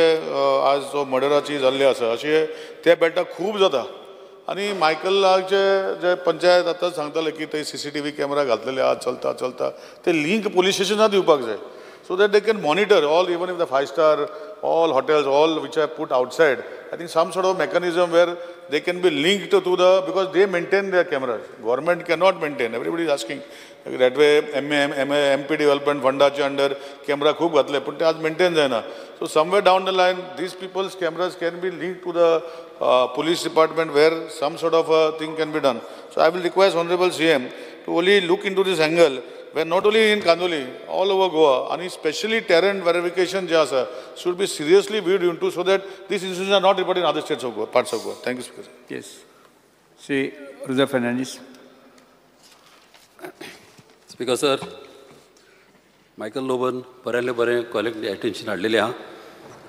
आज जो मर्डराची जाल्ले आसा अशे त्या बेल्टाक खूब जाता. आनी मायकलाचे जे पंचायत आतां सांगताले की ते CCTV camera घातलेले आहा, चलता चलता ते लिंक पोलीस स्टेशनात दिवपाक जाय, so that they can monitor all, even if the 5 star all hotels, all which are put outside. I think some sort of mechanism where they can be linked to the, because they maintain their cameras. Government cannot maintain. Everybody is asking. That way, MP Development Fundache under camera खूब घातले, पण ते आज maintain जायना. So somewhere down the line, these people's cameras can be linked to the police department where some sort of a thing can be done. So I will request Honorable CM to only look into this angle where not only in Kandoli, all over Goa, and especially terrain verification जे आसा should be seriously viewed into so that these incidents are not reported in other states of Goa, parts of Goa. Thank you, Speaker. Yes. Shri Rudra Fernandes. Speaker sir, Michael low bun बऱ्यांतले बरें calling attention हाडलेलें आहा.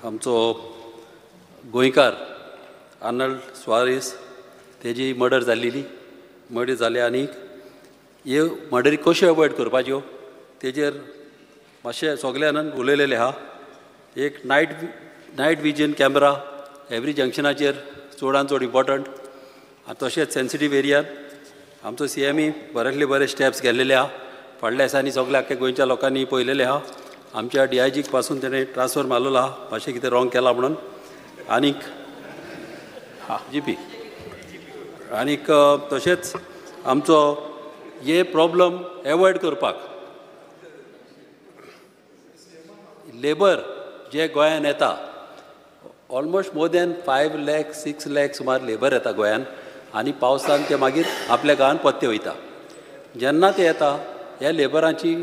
आमचो गोंयकार Arnold Soares तेजी murder जाल्लेली, murder जाले आनी ह्यो मर्डरी कश्यो अवॉयड करपाच्यो तेजेर मातशें सगल्यान उलयलेलें आहा. एक नायट विजन कॅमेरा एवरी जंक्शनाचेर चडान चड इम्पॉर्टंट, आनी तशेंच सेन्सिटीव एरियान आमचो CME बऱ्यांतले बरे स्टेप्स घेतलेले आहा. फाटल्या दिसांनी सगल्या आख्या गोंयच्या लोकांनी पळयलेलें आहा. आमच्या DIGक पासून तेणें ट्रान्सफर मारलेलो आहा, मातशें कितें रॉंग केलां म्हणून. आनीक GP आनीक तशेंच आमचो हे प्रॉब्लम एवॉयड करपाक लेबर जे गोंयान येता almost more than 5 lakh 6 lakh सुमार लेबर येता गोंयान, आनी पावसान ते मागीर आपल्या गांवान पत्ते वयता. जेन्ना ते येता ह्या लेबरांची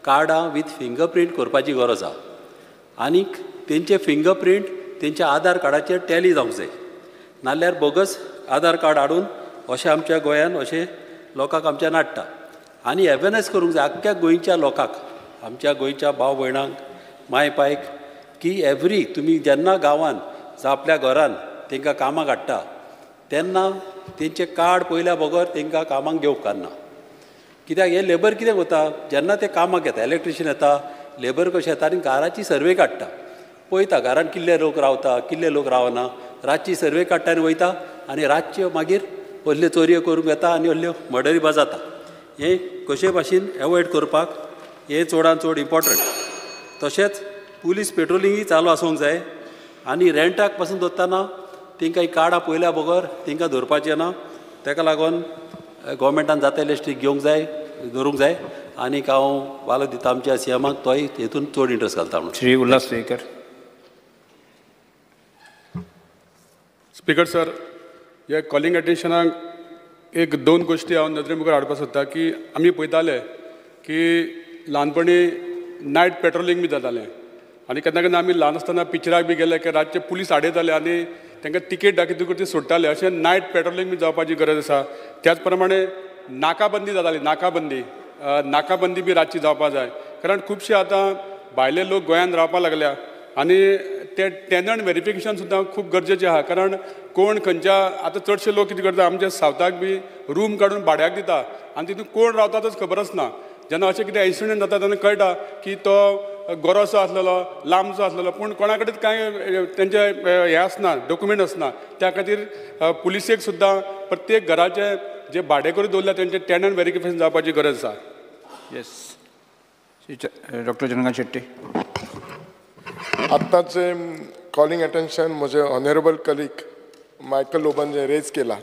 कार्डां वीथ फिंगरप्रिंट करपाची गरज आहा, आनीक तेंचे फिंगरप्रिंट तेंच्या आधार कार्डाचेर टॅली जावंक जाय, नाल्यार बोगस आधार कार्ड हाडून अशें आमच्या गोंयान अशें लोकांक आमच्या नाडटा. आनी अवेरनेस करूंक जाय आख्ख्या गोंयच्या लोकांक, आमच्या गोंयच्या भाव भयणांक, माय पायक की एवरी तुमी जेन्ना गांवान जावं आपल्या घरान तांकां कामाक हाडटा तेन्ना तेंचें कार्ड पळयल्या बगर तांकां कामाक घेवंक उपकारना. कित्याक हे लेबर कितें करता, जेन्ना ते कामाक येता इलेक्ट्रिशियन येता, लेबर कशें येता आनी घराची सर्वे काडटा, पळयता घरान कितले लोक रावता कितले लोक रावना, रातची सर्वे काडटा आनी वयता आनी रातच्यो मागीर असल्यो चोरयो करूंक येता आनी असल्यो मर्डरी बा जाता. हें कशे भाशेन एवॉयड करपाक हें चडान चड इम्पॉर्टंट. तशेंच पुलीस पेट्रोलिंगूय चालू आसूंक जाय, आनी रेंटाक पासून दवरतना तांकां ही कार्डां पळयल्या बगर तांकां धरपाचें ना. ताका लागून गोवोरमेंटान जाता तितले स्ट्रीक घेवंक जाय, धरूंक जाय. आनीक हांव वालो दिता आमच्या CMाक, तोय हेतून चड इंट्रस्ट घालता म्हणून. श्री उल्हास तुयेकर. स्पीकर सर, ह्या कॉलिंग अटेन्शनाक एक दोन गोश्टी हांव नदरे मुखार हाडपाक सोदता की आमी पळयताले की ल्हानपणी नायट पेट्रोलिंग बी जातालें, आनी केन्ना केन्ना आमी ल्हान आसतना पिक्चराक बी गेले की रातचे पुलीस आडयताले आनी तांकां तिकेट दाखयतकूच ती सोडटाले. अशें नायट पेट्रोलिंग बी जावपाची गरज आसा. त्याच प्रमाणे नाकाबंदी जाताली, नाकाबंदी बी रातची जावपाक जाय, कारण खुबशे आतां भायले लोक गोंयांत रावपाक लागल्या आनी ते टेनंट वेरिफिकेशन सुद्दां खूब गरजेचें आहा. कारण कोण खंयच्या आतां चडशे लोक कितें करता, आमच्या सावथाक बी रूम काडून भाड्याक दिता आनी तितून कोण रावता तोच खबर आसना. जेन्ना अशें कितें इन्सिडंट जाता तेन्ना कळटा की तो गोरोसो आसलेलो, लांबचो आसलेलो, पूण कोणा कडेन कांय तेंचे हें आसना, डॉक्युमेंट आसना. त्या खातीर पुलिसेक सुद्दां प्रत्येक घराचे जे भाडेकरू दवरल्या तेंचे टेनंट वेरिफिकेशन जावपाची गरज आसा. येस. डॉक्टर चंद्रकांत शेट्टी. आत्ताचे कॉलिंग अटेन्शन म्हजे ऑनरेबल कलीग मायकल लोबन जे रेज केला,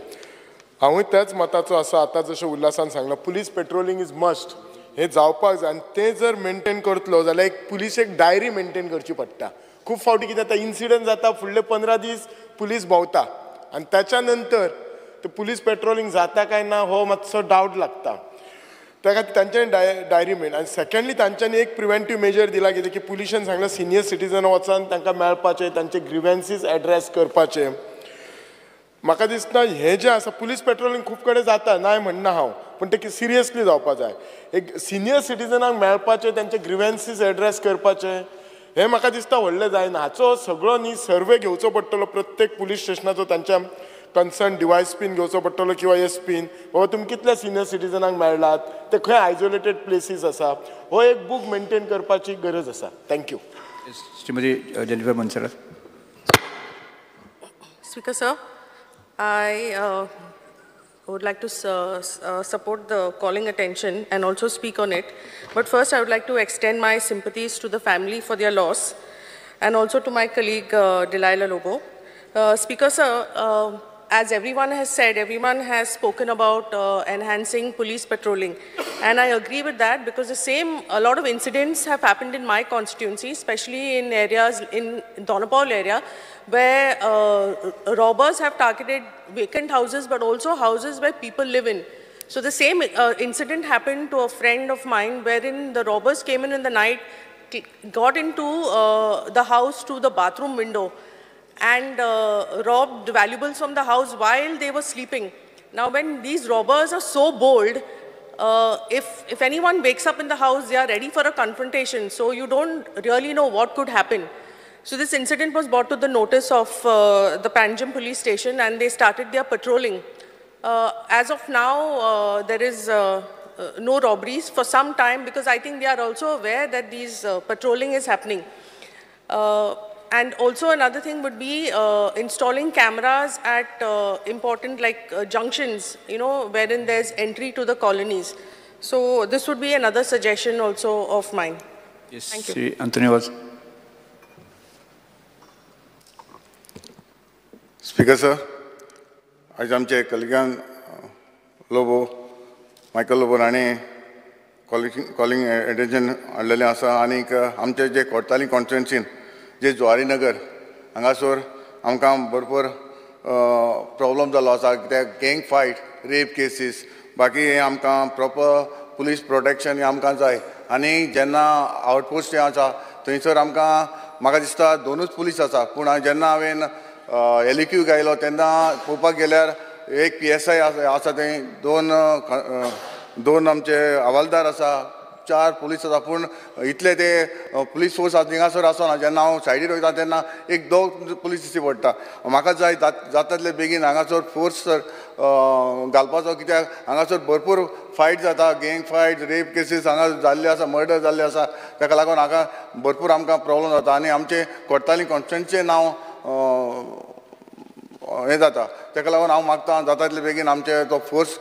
हांवूय त्याच मताचो आसा. आतां जशें उल्हासान सांगलां, पुलीस पेट्रोलिंग is must, हें जावपाक जाय. आनी तें जर मेनटेन करतलो जाल्यार एक पुलिसेक डायरी मेनटेन करची पडटा. खूब फावटी कितें जाता, इन्सिडंट जाता, फुडले 15 दीस पुलीस भोंवता आनी ताच्या नंतर ते पुलीस पेट्रोलिंग जाता काय ना हो मातसो डावट लागता. त्या खातीर तांच्यांनी डायरी मेन. आनी सेकंडली तांच्यांनी एक प्रिवेंटीव मेजर दिला कितें की पुलिशेन सांगलां सिनियर सिटीजन वचून तांकां मेळपाचें, तांचे ग्रिवेन्सीस एड्रेस करपाचे. म्हाका दिसता हें जें आसा पुलीस पेट्रोलिंग खूब कडेन जाता, नाय म्हणना हांव, पूण तें सिरियसली जावपा जाय. एक सिनियर सिटीजनांक मेळपाचें, तांचे ग्रिवेन्सीस एड्रेस करपाचें, हें म्हाका दिसता व्हडलें जायना. हाचो सगळो न्ही सर्वे घेवचो पडटलो प्रत्येक पुलीस स्टेशनाचो, तांच्या कन्सर्न डिवायस पीन घेवचो पडटलो किंवा एस पीन, बाबा तुमी कितल्या सिनियर सिटीजनांक मेळ्ळात, ते खंय आयसोलेटेड प्लेसीस आसा, हो एक बूक मेनटेन करपाची गरज आसा. Thank you. Shrimati Jennifer Monserrate. Speaker sir, I would like to support the calling attention and also speak on it. But first I would like to extend my sympathies to the family for their loss. and also to my colleague Delilah Lobo. Speaker sir, as everyone has said, everyone has spoken about enhancing police patrolling. And I agree with that because the same, a lot of incidents have happened in my constituency, especially in areas, in Dona Paula area, where robbers have targeted vacant houses, but also houses where people live in. So the same incident happened to a friend of mine, wherein the robbers came in the night, got into the house through the bathroom window, and robbed valuables from the house while they were sleeping. Now, when these robbers are so bold, if anyone wakes up in the house, they are ready for a confrontation. So you don't really know what could happen. So this incident was brought to the notice of the Panjim police station, and they started their patrolling. As of now, there is no robberies for some time, because I think they are also aware that these patrolling is happening. And also another thing would be installing cameras at important like junctions, you know, wherein there's entry to the colonies. So this would be another suggestion also of mine. Yes, thank you. Shri Antonio Vaz. Speaker sir, आज आमचे कलिगान Lobo, Michael Lobo हांणी calling attention हाडलेलें आसा आनीक आमचे जे कोडताली कॉन्स्टिट्युएन्सीन जे जुवारीनगर हांगासर आमकां भरपूर प्रॉब्लम जाल्लो आसा, कित्याक गँग फायट, रेप केसीस, बाकी हें आमकां प्रॉपर पुलीस प्रोटेक्शन हें आमकां जाय. आनी जेन्ना आवटपोस्ट जें आसा थंयसर आमकां म्हाका दिसता दोनूच पुलीस आसा, पूण जेन्ना हांवें एल क्यू गायलो तेन्ना पळोवपाक गेल्यार एक PSI आसा थंय, दोन आमचे हवालदार आसा, 4 पुलीस आसा, पूण इतले ते पुलीस फोर्स थिंगासर आसना. जेन्ना हांव सायडीर वयता तेन्ना एक दोग पुलीस दिश्टी पडटा. म्हाका जाय जाता तितले बेगीन हांगासर फोर्स घालपाचो, कित्याक हांगासर भरपूर फायट जाता, गँग फायट, रेप केसीस हांगा जाल्ले आसा, मर्डर जाल्ले आसा. ताका लागून हांगा भरपूर आमकां प्रॉब्लम जाता आनी आमचे कोडताली कॉन्स्टिट्युएन्सीचें नांव हें जाता. ताका लागून हांव मागता जाता तितले बेगीन आमचे तो फोर्स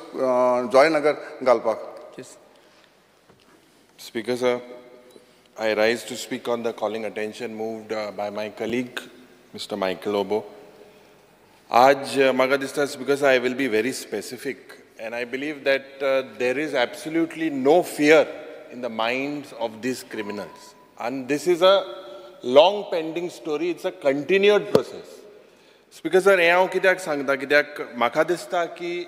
जॉयनगर घालपाक. Speaker sir, I rise to speak on the calling attention moved by my colleague, Mr. Michael Lobo. Aaj म्हाका दिसता Speaker sir, I will be very specific, and I believe that there is absolutely no fear in the minds of these criminals. And this is a long pending story, it's a continued process. Speaker sir, हें हांव कित्याक सांगता, कित्याक म्हाका दिसता की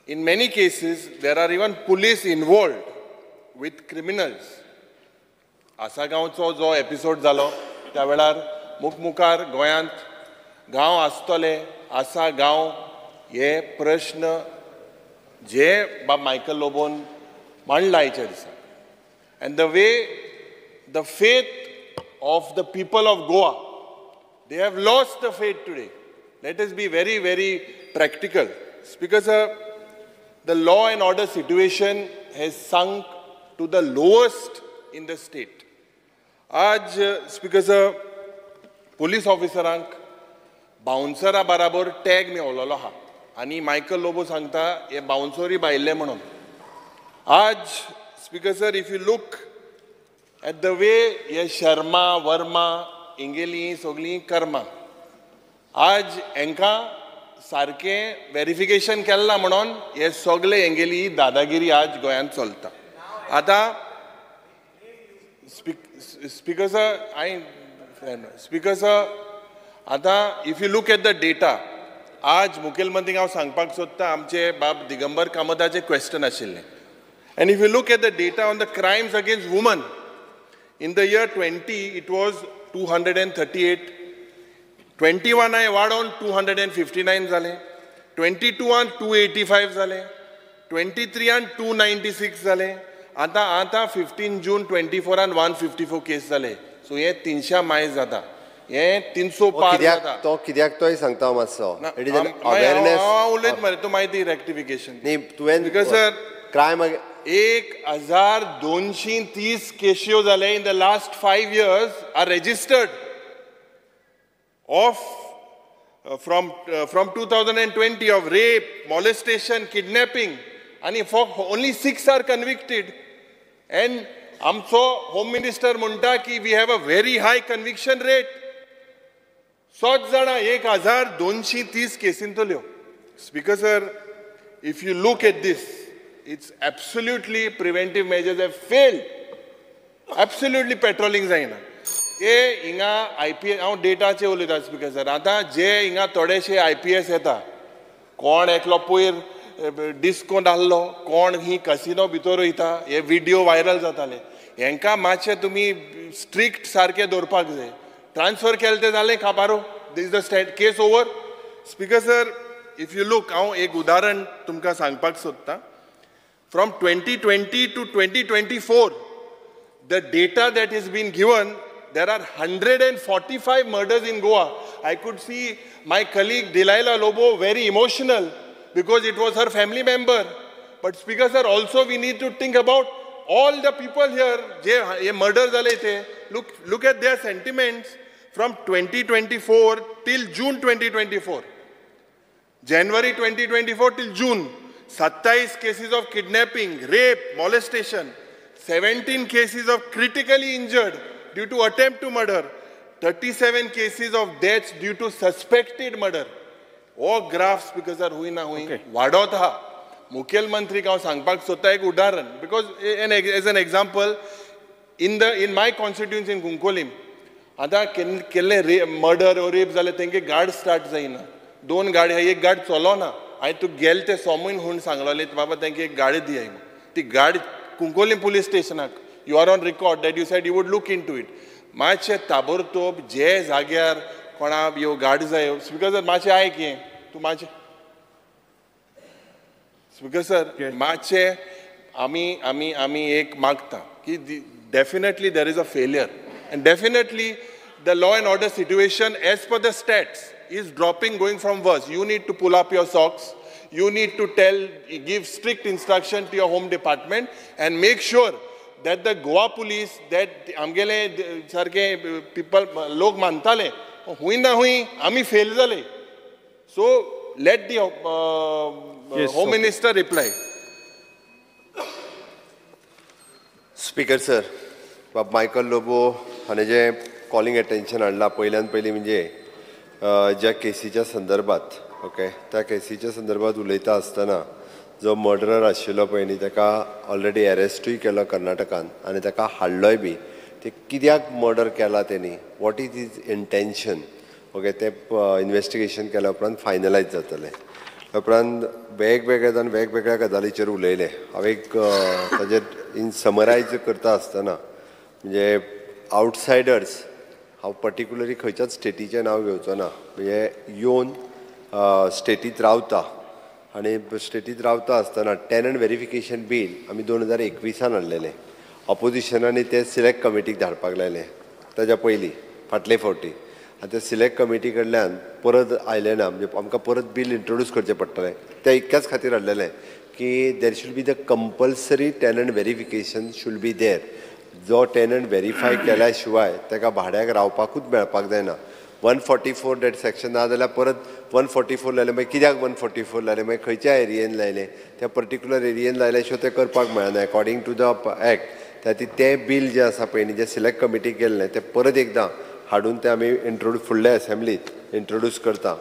in many cases there are even police involved with criminals. आसागांवचो जो episode जालो त्या वेळार मुखमुखार गोंयांत गांव आसतले, आसा गांव हे प्रश्न जे बाब मायकल लोबोन मांडला आयच्या दिसा. And the way the faith of the people of Goa, they have lost the faith today. Let us be very very practical. Speaker sir, the law and order situation has sunk to the lowest in the state. आज speaker sir, police ऑफिसरांक बाउन्सरा बराबर tag मेवलेलो आहा आनी Michael Lobo सांगता हे बाउन्सरूय भायले म्हणून. आज speaker sir, if you look at the way हे शर्मा वर्मा हेंगेली सगळीं कर्मां, आज हेंकां सारकें वेरिफिकेशन केलां म्हणून हे सगळे हेंगेली दादागिरी आज गोंयांत चलता. आतां स्पीकर सर, स्पीकर सर, आतां if you look at the data, आज मुखेलमंत्रीक हांव सांगपाक सोदता आमचे बाब दिगंबर कामताचें क्वेश्चन आशिल्लें. And if you look at the data on the crimes against woman, in the year 20 it was 238, 21 हांवें वाडोवन 259 जालें, 22 285 जालें, 23 296 जालें. आतां आतां 15 जून 24 154 केस जाले. सो हे 300 मायज जाता, हे 300 पार जाता. तो कित्याक तोय सांगता मातसो, it is an awareness. हांव उलयत मरे, तूं मागीर रेक्टिफिकेशन न्ही. तुवें because sir crime 1230 केश्यो जाले in the last 5 years are registered of from 2020 of rape, molestation, kidnapping, and for only 6 are convicted, and आमचो होम मिनिस्टर म्हणटा की we have a very high conviction rate. 7 जाणां 1230 केसींतल्यो. Speaker sir, if you look at this, it's absolutely preventive measures have failed. Absolutely patrolling जायना. ते हिंगा IPS, हांव डेटाचे उलयता स्पीकर सर. आतां जे हिंगा थोडेशे IPS येता, कोण एकलो पयर डिस्को धाडलो, कोण ही कसिनो भितर वयता, हे व्हिडियो व्हायरल जाताले. हेंकां मातशें तुमी स्ट्रिक्ट सारकें दवरपाक जाय. ट्रान्सफर केलें तें जालें काबारो, this the state case over. Speaker sir, if you look, हांव एक उदाहरण तुमकां सांगपाक सोदतां. From 2020 to 2024, the data that has been given, there are 145 murders in Goa. I could see my colleague Delilah Lobo very emotional because it was her family member. But Speaker sir, also we need to think about all the people here, je murder jale the. Look at their sentiments from 2024 till June 2024. January 2024 till June, 27 cases of kidnapping, rape, molestation, 17 cases of critically injured due to attempt to murder, 37 cases of deaths due to suspected murder. हो graph speaker sir हुई ना हुई वाडत आहा. मुखेलमंत्रीक हांव सांगपाक सोदता एक उदाहरण, because as an example, in my constituency in Cuncolim, आतां केल्ले मर्डर ओ रेप जाले, तेंगे गार्ड स्टार्ट जायना. 2 गाडी आहा, एक गार्ड चलोना. हांवें तूं गेले ते सोमून म्हूण सांगलोले बाबा तेंके एक गाडी दियाय म्हूण. ती गाडी कुंकोलीम पुलीस स्टेशनाक, you are on record that you said you would look into it. मातशें ताबडतोब जे जाग्यार कोणा यो गाडी जाय. स्पीकर सर मातशें आयक हें तूं मातशें. स्पीकर सर मातशें आमी आमी आमी एक मागता की definitely there is a failure and definitely the law and order situation as per the stats is dropping, going from worse. You need to pull up your socks. You need to give strict instruction to your home department and make sure that the Goa police, that आमगेले सारके people लोक मानताले, हुई ना हुई आमी fail जाले. So let the home minister reply. Speaker sir, बाब मायकल लोबो हाणें जें कॉलिंग अटेन्शन हाडलां, पयल्यान पयलीं म्हणजे ज्या केसीच्या संदर्भात, ओके, त्या केसीच्या संदर्भात उलयता आसतना जो मर्डरर आशिल्लो पळय न्ही, ताका ऑलरेडी एरेस्टूय केलो कर्नाटकान आनी ताका हाडलोय बी. ते कित्याक मर्डर केला तेणी, what is his intention, okay, तें इन्वेस्टिगेशन केल्या उपरांत फायनलायज जातलें. उपरांत वेगवेगळे जाण वेगवेगळ्या गजालीचेर उलयले. हांव एक ताजेर इन समरायज करता आसतना म्हणजे आवटसायडर्स, हांव पर्टिक्युलरली खंयच्याच स्टेटीचें नांव घेवचो ना, म्हणजे येवन स्टेटींत रावता आनी स्टेटींत रावता आसतना टेनंट वेरिफिकेशन बील आमी 2021 हाडलेलें. ऑपोजिशनांनी तें सिलेक्ट कमिटीक धाडपाक लायलें ताज्या पयलीं फाटले फावटी. आनी ते सिलेक्ट कमिटी कडल्यान परत आयलें ना, म्हणजे आमकां परत बील इंट्रोड्यूस करचें पडटलें. त्या इतक्याच खातीर हाडलेलें की there should be the compulsory tenant verification should be there. जो टेनंट वेरीफाय केल्या शिवाय ताका भाड्याक रावपाकूच मेळपाक जायना. 144 that section ना जाल्यार परत 144 लायलें, मागीर कित्याक 144 लायलें, मागीर खंयच्या एरियेन लायलें, त्या पर्टिक्युलर एरियेन लायल्या शिवाय तें करपाक मेळना अकॉर्डिंग टू the act. त्या खातीर तें बील जें आसा पळय न्ही, जें सिलेक्ट कमिटीक गेल्लें तें परत एकदां हाडून तें आमी इंट्रोड्यूस फुडल्या एसेंब्लीत इंट्रोड्यूस करता.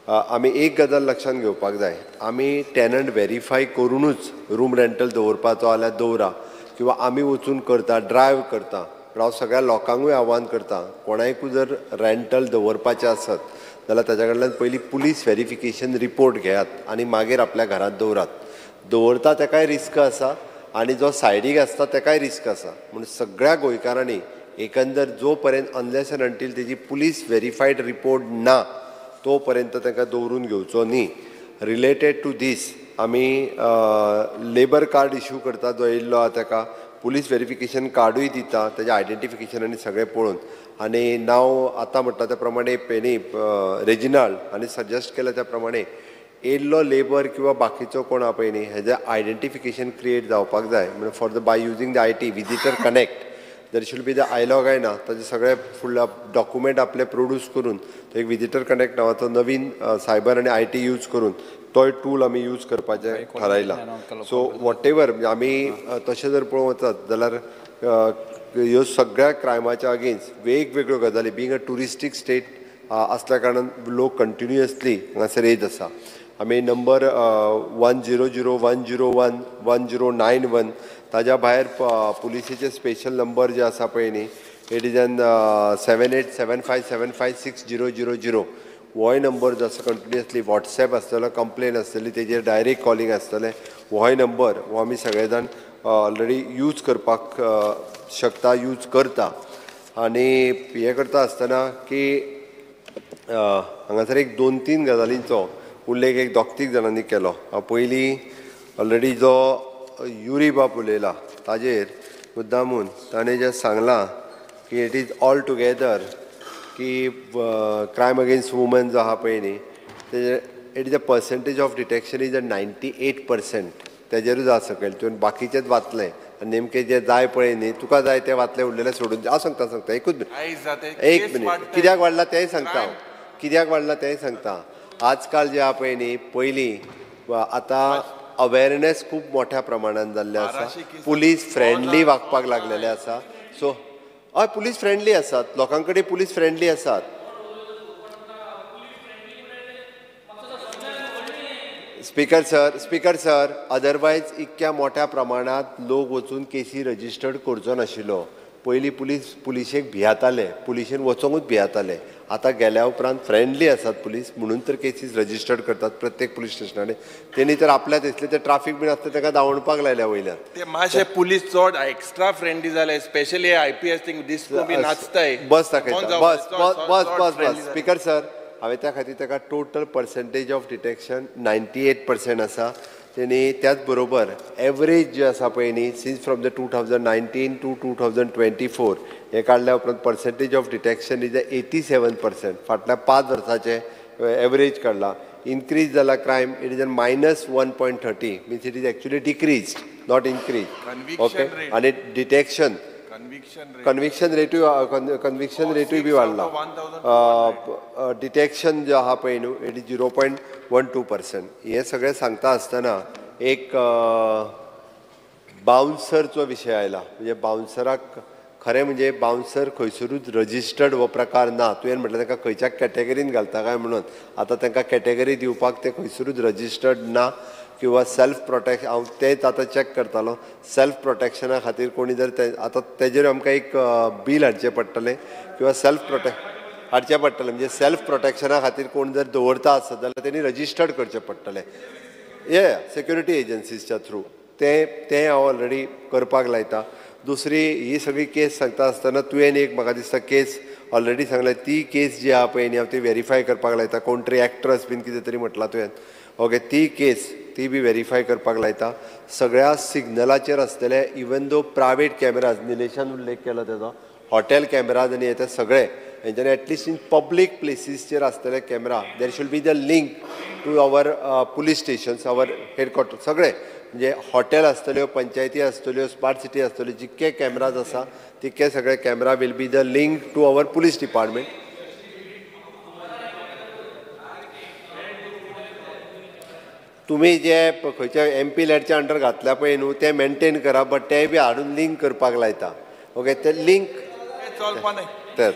आमी एक गजाल लक्षांत घेवपाक जाय, आमी टेनंट वेरीफाय करुनूच रूम रेंटल दवरपाचो जाल्यार दवरा, किंवा आमी वचून करता, ड्रायव्ह करता. पूण हांव सगळ्या लोकांकूय आव्हान करता, कोणाकूय जर रेंटल दवरपाचें आसत जाल्यार ताच्या कडल्यान पयलीं पुलीस वेरिफिकेशन रिपोर्ट घेयात आनी मागीर आपल्या घरांत दवरात. दवरता ताकाय रिस्क आसा आनी जो सायडीक आसता ताकाय रिस्क आसा. म्हूण सगळ्या गोंयकारांनी एकंदर जो पर्यंत अनलेस एंड अंटील तेजी पुलीस वेरीफायड रिपोर्ट ना तो पर्यंत तांकां दवरून घेवचो न्ही. रिलेटेड टू दीस आमी लेबर कार्ड इशू करता, जो येयल्लो आहा ताका पुलीस वेरिफिकेशन कार्डूय दिता, तेजें आयडेंटिफिकेशन आनी सगळें पळोवन. आनी नांव आतां म्हणटा त्या प्रमाणे पेनी रेजिनाल्ड आनी सजेस्ट केलें त्या प्रमाणे येयल्लो लेबर किंवा बाकीचो कोण आहा पळय न्ही, हेजें आयडेंटिफिकेशन क्रिएट जावपाक जाय. म्हणून for the by using the IT visitor connect there should be the Ailog आहे ना, ताजे सगळे फुडल्या डॉक्युमेंट आपले प्रोड्यूस करून तो एक विजिटर कनेक्ट नांवाचो नवीन सायबर आनी I T use करून तोय टूल आमी यूज करपाचें थारायलां. सो what ever आमी तशें जर पळोवंक वचत जाल्यार ह्यो सगळ्या क्रायमाच्या अगेन्स्ट वेगवेगळ्यो गजाली बींग अ ट्युरिस्टीक स्टेट आसल्या कारणान लोक कंटिन्युअसली हांगासर येत आसा. आमी नंबर 100 101 1091 ताज्या भायर पुलिसेचे स्पेशल नंबर जे आसा पळय न्ही it is an 787575 6000 होय नंबर जो आसा कंटिन्युअसली वॉट्सॅप आसतलो, कंप्लेन आसतली तेजेर डायरेक्ट कॉलिंग आसतलें. होय नंबर हो आमी सगळे जाण ऑलरेडी यूज करपाक शकता, यूज करता. आनी हें करता आसतना की हांगासर एक 2-3 गजालींचो उल्लेख एक 2-3 जाणांनी केलो. पयलीं ऑलरेडी जो युरी बाब उलयला ताजेर मुद्दामून ताणें जें सांगलां की it is all together की क्रायम अगेन्स्ट वुमन जो आहा पळय न्ही तेजेर it is a percentage of detection is a 98% तेजेरूच आसा सकयल. तुवें बाकीचेच वाचलें आनी नेमकें जें जाय पळय न्ही तुका जाय तें वाचलें, उरलेलें सोडून. हांव सांगता सांगता एकूच मिनट, एक मिनट, कित्याक वाडला तेंय सांगता हांव, कित्याक वाडला तेंय सांगता. आजकाल जे आहा पळय न्ही पयलीं आतां अवेरनेस खूब मोठ्या प्रमाणान जाल्लें आसा, पुलीस फ्रेंडली वागपाक लागलेले आसा. सो हय पुलीस फ्रेंडली आसात, लोकां कडेन पुलीस फ्रेंडली आसात. Speaker sir, speaker sir, otherwise इतक्या मोठ्या प्रमाणांत लोक वचून केसी रजिस्टर्ड करचो नाशिल्लो. पयलीं पुलीस पुलिशेक भियाताले, पुलिशेन वचोंकूच भियाताले. आतां गेल्या उपरांत फ्रेंडली आसात पुलीस म्हणून तर केसीस रजिस्टर्ड करतात प्रत्येक पुलीस स्टेशनांनी. तेणी तर आपल्या दिसले ते ट्राफीक बीन आसता ताका धांवणपाक लायल्या वयल्यान. ते मातशे पुलीस चड एक्स्ट्रा फ्रेंडली जाले, स्पेशली IPS thing disco बी नाचताय. बस दाखयता, बस बस बस बस बस. स्पीकर सर, हांवें त्या खातीर ताका टोटल पर्सेंटेज ऑफ डिटेक्शन 98% आसा. तेणी त्याच बरोबर एवरेज जे आसा पळय न्ही since from the 2019 to 2024 हें काडल्या उपरांत पर्सेंटेज ऑफ डिटेक्शन is 87%. फाटल्या 5 वर्साचें एवरेज काडला. इनक्रीज जाला crime it is an -1.30 means it is actually decrease not increase. Okay. आनी डिटेक्शन कन्विक्शन रेटूय कन्विक्शन रेटूय बी वाडला. डिटेक्शन जो आहा पळय न्हू it is 0.12%. हें सगळें सांगता आसतना एक बाउन्सरचो विशय आयला. म्हणजे बाउन्सराक खरें म्हणजे बाउन्सर खंयसरूच रजिस्टर्ड हो प्रकार ना. तुवें म्हटलें तांकां खंयच्या कॅटेगरीन घालता काय म्हणून, आतां तांकां कॅटेगरी दिवपाक ते खंयसरूच रजिस्टर्ड ना किंवा सेल्फ प्रोटेक्शन हांव तेंच आतां चॅक करतालो. सेल्फ प्रोटेक्शना खातीर कोणी जर ते आतां तेजेर आमकां एक बील हाडचें पडटलें किंवा सेल्फ हाडचें पडटलें म्हणजे सेल्फ प्रोटेक्शना खातीर कोण जर दवरता आसत जाल्यार तेणी रजिस्टर्ड करचें पडटलें ये सेक्युरिटी एजन्सीजच्या थ्रू. तें तें हांव ऑलरेडी करपाक लायता. दुसरी ही सगळी केस सांगता आसतना तुवें एक म्हाका दिसता केस ऑलरेडी सांगल्या, ती केस जी आहा पळय न्ही हांव ती वेरीफाय करपाक लायता. कोण तरी एक्ट्रस बीन कितें तरी म्हटलां तुवें, ओके, ती केस ती बी वेरीफाय करपाक लायता. सगळ्या सिग्नलाचेर आसतले इवन दो प्रायवेट कॅमेराज, निलेशान उल्लेख केलो तेजो, हॉटेल कॅमेराज आनी हे ते सगळे हेंच्यानी एटलिस्ट इन पब्लीक प्लेसीसचेर आसतले camera there should be the link to our police stations, our headquarter. सगळे म्हणजे हॉटेल आसतल्यो, पंचायती आसतल्यो, स्मार्ट सिटी आसतल्यो, जितके कॅमेराज आसा तितके सगळे camera will be the link to our police department. तुमी जे खंयच्या MP लॅडच्या अंडर घातल्या पळय न्हू तें मेनटेन करा, बट तें बी हाडून लिंक करपाक लायता. ओके, ते लिंक तेच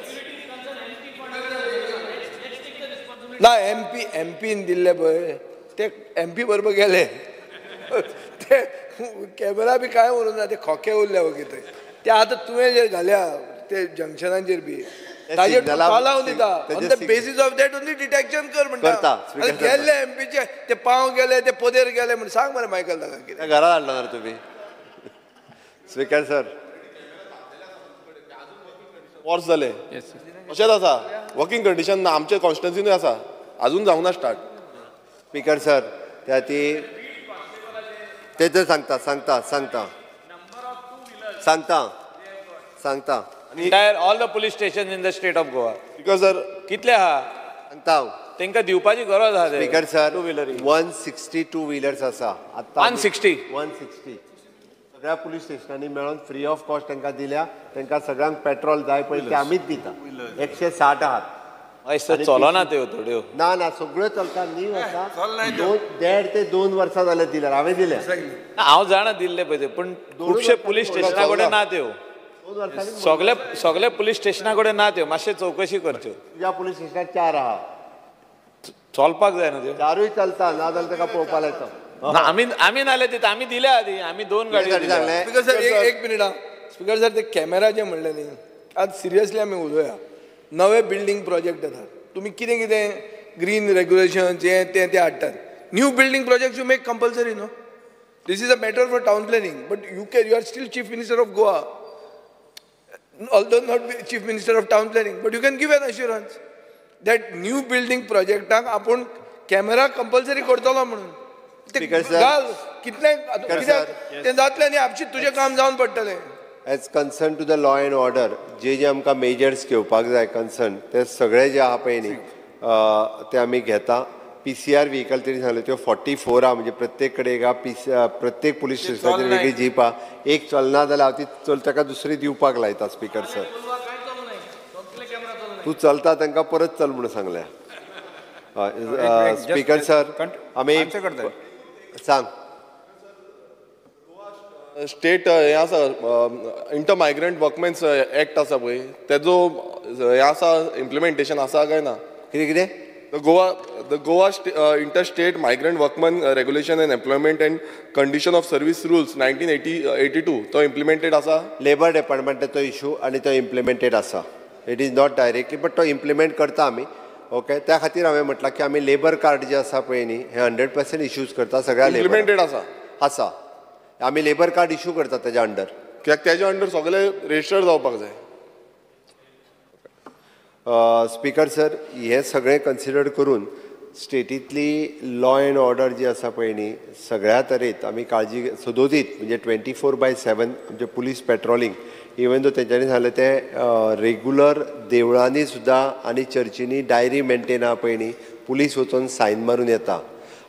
ना. एमपीन दिल्ले पळय ते MP बरोबर गेले, ते कॅमेरा बी कांय उरूंक ना, ते खोके उरले वगीर थंय. ते आतां तुवें जे घाल्या ते जंक्शनांचेर बी ताजेर लावन दिता, on the basis of that only detection कर म्हणटा. गेल्ले एमपीचे ते पाव गेले, ते पदेर गेले म्हण सांग मरे मायकल ताका कितें घरा हाडला तर तुमी. स्पीकर सर, वर्स जालें अशेंच आसा, वर्किंग कंडिशन ना आमचे कॉन्स्टिट्युन्सीनूय आसा, अजून जावंक ना स्टार्ट. स्पीकर सर, त्या ती तेच सांगता सांगता सांगता सांगता सांगता Entire all the police stations in the state of Goa. Because sir, कितले आहा सांगता हांव, तांकां दिवपाची गरज आहा. स्पीकर सर, 162 व्हिलर्स आसा आतां. 160 सगळ्या पुलीस स्टेशनांनी मेळोन फ्री ऑफ कॉस्ट तांकां दिल्या. तांकां सगळ्यांक पेट्रोल जाय पळय ते आमीच दिता. 160 आहात. चलना त्यो थोड्यो ना ना सगळ्यो चलता न्ही आसा. 1.5 ते 2 वर्सां जाले दिल्यार हांवें दिल्या. हांव जाणा दिल्ले पळय ते, पूण खुबशे पुलीस स्टेशना कडेन ना त्यो. सगळे सगळे पुलीस स्टेशना कडेन ना त्यो, मातशें चवकशी करच्यो. तुज्या पुलीस स्टेशनार 4 आहा, चलपाक जाय न्हू त्यो. 4ूय चलता, ना जाल्यार ताका पळोवपाक लायता. आमी आमी नाल्यार दिता, आमी दिल्या आदी, आमी 2 गाडयो दिल्या. स्पीकर सर एक मिनिट हा. स्पीकर सर ते कॅमेरा जे म्हणले न्ही, आज सिरियसली आमी उलोवया. नवे बिल्डींग प्रोजेक्ट येतात, तुमी कितें कितें ग्रीन रेग्युलेशन जे तें ते हाडटात. New building project you make compulsory न्हू. This is a matter for town planning, but you can, you are still chief minister of Goa, although not chief minister of town planning, but you can give an assurance that new building projectaक आपूण camera compulsory करतलो म्हणून. घाल कितले ते जातले आनी आपशी तुजें काम जावन पडटलें. As concern to the law and order जे जे आमकां मेजर्स घेवपाक जाय कन्सर्न ते सगळे जे आहा पळय न्ही ते आमी घेता. PCR vehicle तेणी सांगले त्यो 44 आहा, म्हणजे प्रत्येक कडेन एक आहा. प्रत्येक पुलीस स्टेशनाचेर वेगळी जीप आहा. एक चलना जाल्यार हांव ती चल ताका दुसरी दिवपाक लायता. स्पीकर सर तूं चलता तांकां परत चल म्हणून सांगल्या. स्पीकर सर आमी सांग स्टेट हें आसा इंटर मायग्रंट वर्कमेन्स एक्ट आसा पळय, तेजो हें आसा इम्प्लिमेंटेशन आसा काय ना? कितें कितें? The Goa Interstate Migrant Workmen Regulation and Employment and Condition of Service Rules 1982 तो इम्प्लिमेंटेड आसा? लेबर डिपार्टमेंटाचो इशू आनी तो इम्प्लिमेंटेड आसा. It is not directly but तो इम्प्लिमेंट करता आमी. ओके, त्या खातीर हांवें म्हटलां की आमी लेबर कार्ड जे आसा पळय न्ही हे 100% इश्यूज करता सगळ्या. इम्प्लिमेंटेड आसा? आसा. आमी लेबर कार्ड इशू करता तेज्या अंडर, कित्याक तेज्या अंडर सगळे रजिस्टर जावपाक जाय. स्पीकर सर हे सगळें कन्सिडर करून स्टेटींतली लॉ एंड ऑर्डर जी आसा पळय न्ही सगळ्या तरेत आमी काळजी सदोदीत, म्हणजे 24/7 आमचे पुलीस पेट्रोलिंग. इवन दो तेंच्यांनी सांगलें तें रेगुलर देवळांनी सुद्दां आनी चर्चींनी डायरी मेनटेन आहा पळय न्ही, पुलीस वचून सायन मारून येता.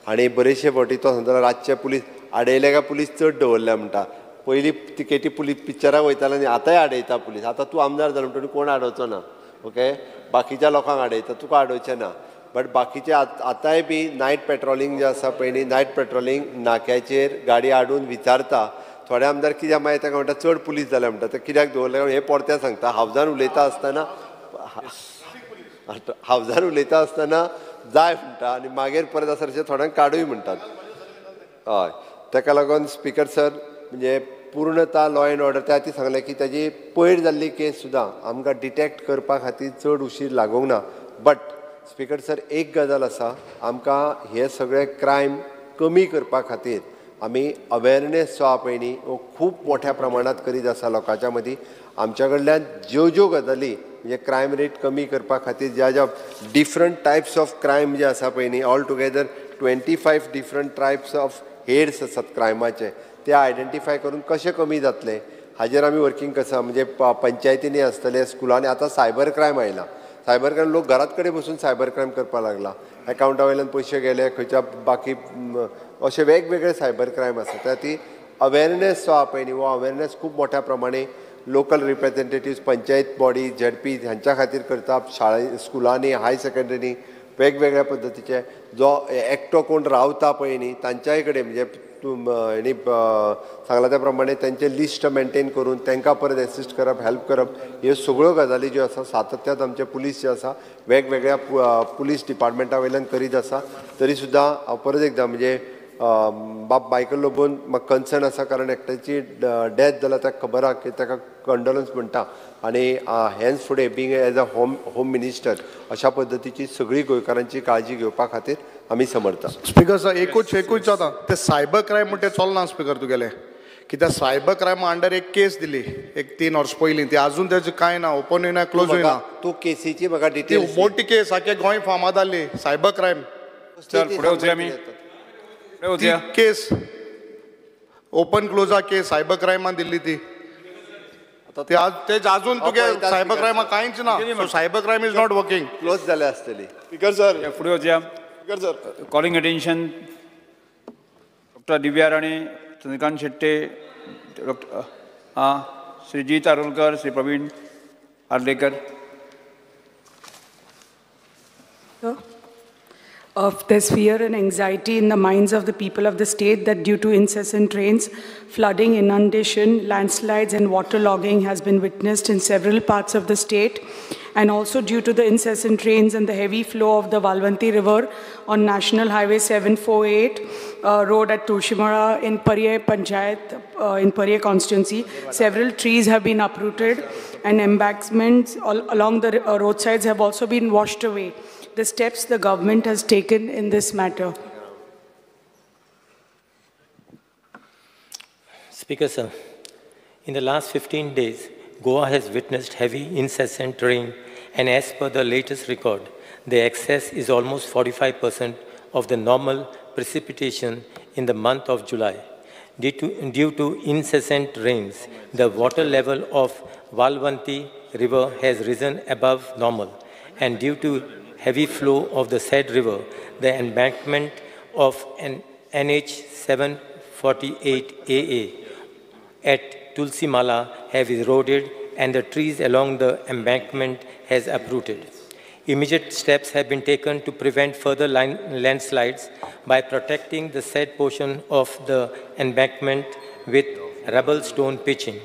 आनी बरेचशे फावटी तो सांगता रातचे पुलीस आडयले काय पुलीस चड दवरल्या म्हणटा. पयलीं तिकेटी पुलीस पिक्चराक वयताले आनी आतांय आडयता पुलीस. आतां तूं आमदार जालो म्हणटकीर कोण आडोवचो ना, ओके, बाकीच्या लोकांक आडयता, तुका आडोवचें ना. बट बाकीचे आतांय बी नायट पेट्रोलिंग जें आसा पळय न्ही, नायट पेट्रोलिंग नाक्याचेर गाडी आडून विचारता. थोडे आमदार कित्याक मागीर ताका म्हणटा चड पुलीस जाल्या म्हणटा, ते कित्याक दवरले हें परतें सांगता. हावजान उलयता आसतना हावजान उलयता आसतना जाय म्हणटा आनी मागीर परत आसा तशें थोड्यांक काडूय म्हणटात. हय, ताका लागून स्पीकर सर म्हणजे पूर्णता लॉ एंड ऑर्डर त्या खातीर सांगलें की ताजी पयर जाल्ली केस सुद्दां आमकां डिटेक्ट करपा खातीर चड उशीर लागूंक ना. बट स्पीकर सर एक गजाल आसा, आमकां हे सगळे क्रायम कमी करपा खातीर आमी अवेरनेस जो आहा पळय न्ही हो खूब मोठ्या प्रमाणांत करीत आसा लोकांच्या मदीं. आमच्या कडल्यान ज्यो ज्यो गजाली म्हणजे क्रायम रेट कमी करपा खातीर ज्या ज्या डिफरंट टायप्स ऑफ क्रायम जे आसा पळय न्ही, all together 25 different types of heads आसात क्रायमाचे, ते आयडेंटिफाय करून कशें कमी जातले हाजेर आमी वर्कींग आसा. म्हणजे पंचायतींनी आसतले, स्कुलांनी. आतां सायबर क्रायम आयला, सायबर क्रायम लोक घरात कडेन बसून सायबर क्रायम करपाक लागला. एकावंटा वयल्यान पयशे गेले खंयच्या बाकी अशे वेगवेगळे सायबर क्रायम आसा. त्या ती अवेरनेस जो आहा पळय न्ही हो अवेरनेस खूब मोठ्या प्रमाणे local representatives, panchayat body, ZP ह्यांच्या खातीर करता. शाळे स्कुलांनी, हाय सेकंडरीनी वेगवेगळ्या पद्दतीचे जो एकटो कोण रावता पळय न्ही तांच्याय कडेन म्हणजे हेणी सांगला त्या प्रमाणे तांचें लिस्ट मेनटेन करून तांकां परत एसिस्ट करप, हेल्प करप, ह्यो सगळ्यो गजाली ज्यो आसा सातत्यात आमचे पुलीस जे आसा वेगवेगळ्या पुलीस डिपार्टमेंटा वयल्यान करीत आसा. तरी सुद्दां हांव परत एकदां म्हणजे बाब मायकल लोबोन म्हाका कन्सर्न आसा, कारण एकट्याची डेथ जाल्या ताका खबर आहा की ताका कंडोलन्स म्हणटा आनी हेन्स फुडें being as a home minister अशा पद्दतीची सगळी गोंयकारांची काळजी घेवपा खातीर आमी समर्था. स्पीकर सर एकूच एकूच जाता ते सायबर क्रायम म्हणटा तें चलना स्पीकर तुगेलें, कित्याक सायबर क्रायमा अंडर एक केस दिली एक 3 वर्स पयलीं, ती आजून तेजें कांय ना, ओपनूय ना, क्लोजूय ना. तूं केसीची म्हाका डिटेल्स. ती मोठी केस आख्या गोंय फामाद जाल्ली सायबर क्रायम. फुडें वचया आमी, केस ओपन क्लोजा केस सायबर क्रायमान दिल्ली ती, ते अजून तुगे सायबर क्रायमा कांयच ना. Cyber crime is not working, close जाल्या आसतली. स्पीकर सर फुडें वचया. Speaker sir calling attention doctor Divya Rane, Chandrakant Shetye, doctor Shri Jeet Arolkar, Shri Praveen Arlekar. Of there's fear and anxiety in the minds of the people of the state that due to incessant rains, flooding, inundation, landslides and waterlogging has been witnessed in several parts of the state, and also due to the incessant rains and the heavy flow of the Valvanti River on National Highway 748 road at Tulshimara in Parye Panchayat in Parye constituency, several trees have been uprooted and embankments all along the roadsides have also been washed away. The steps the government has taken in this matter. Speaker, sir, in the last 15 days, Goa has witnessed heavy, incessant rain, and as per the latest record, the excess is almost 45% of the normal precipitation in the month of July. Due to incessant rains, the water level of Valvanti River has risen above normal, and due to heavy flow of the said river, the embankment of an NH 748 AA at Tulsimala have eroded and the trees along the embankment has uprooted. Immediate steps have been taken to prevent further landslides by protecting the said portion of the embankment with rubble stone pitching.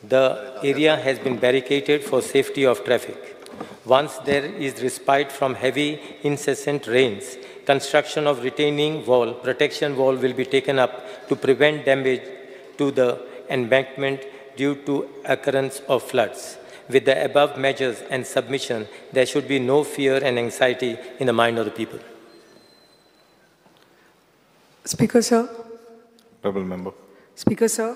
The area has been barricaded for safety of traffic. Once there is respite from heavy, incessant rains, construction of retaining wall, protection wall will be taken up to prevent damage to the embankment due to occurrence of floods. With the above measures and submission, there should be no fear and anxiety in the mind of the people. Speaker, sir. Honorable member. Speaker, sir.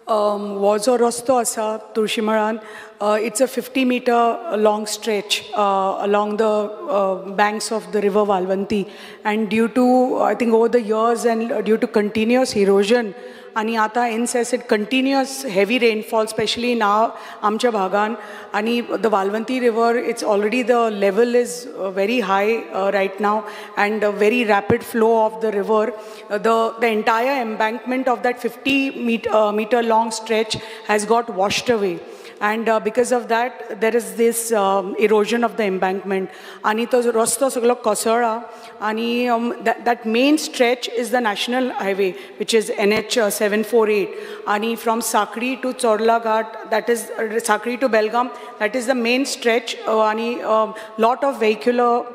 हो जो रस्तो आसा तुळशीमळान, it's a 50-meter long stretch along the banks of the river Valvanti, and due to, I think, over the years and due to continuous erosion आनी आतां incessant continuous heavy rainfall, specially in आमच्या भागान, आनी the Valvanti river, it's already the level is very high right now and very rapid flow of the river. The entire embankment of that 50-meter long stretch has got washed away. And because of that, there is this erosion of the embankment. Ani to rasto saglo kosala. Ani that main stretch is the national highway, which is NH 748. Ani from Sakri to Chorla Ghat, that is Sakri to Belgaum, that is the main stretch. Ani lot of vehicular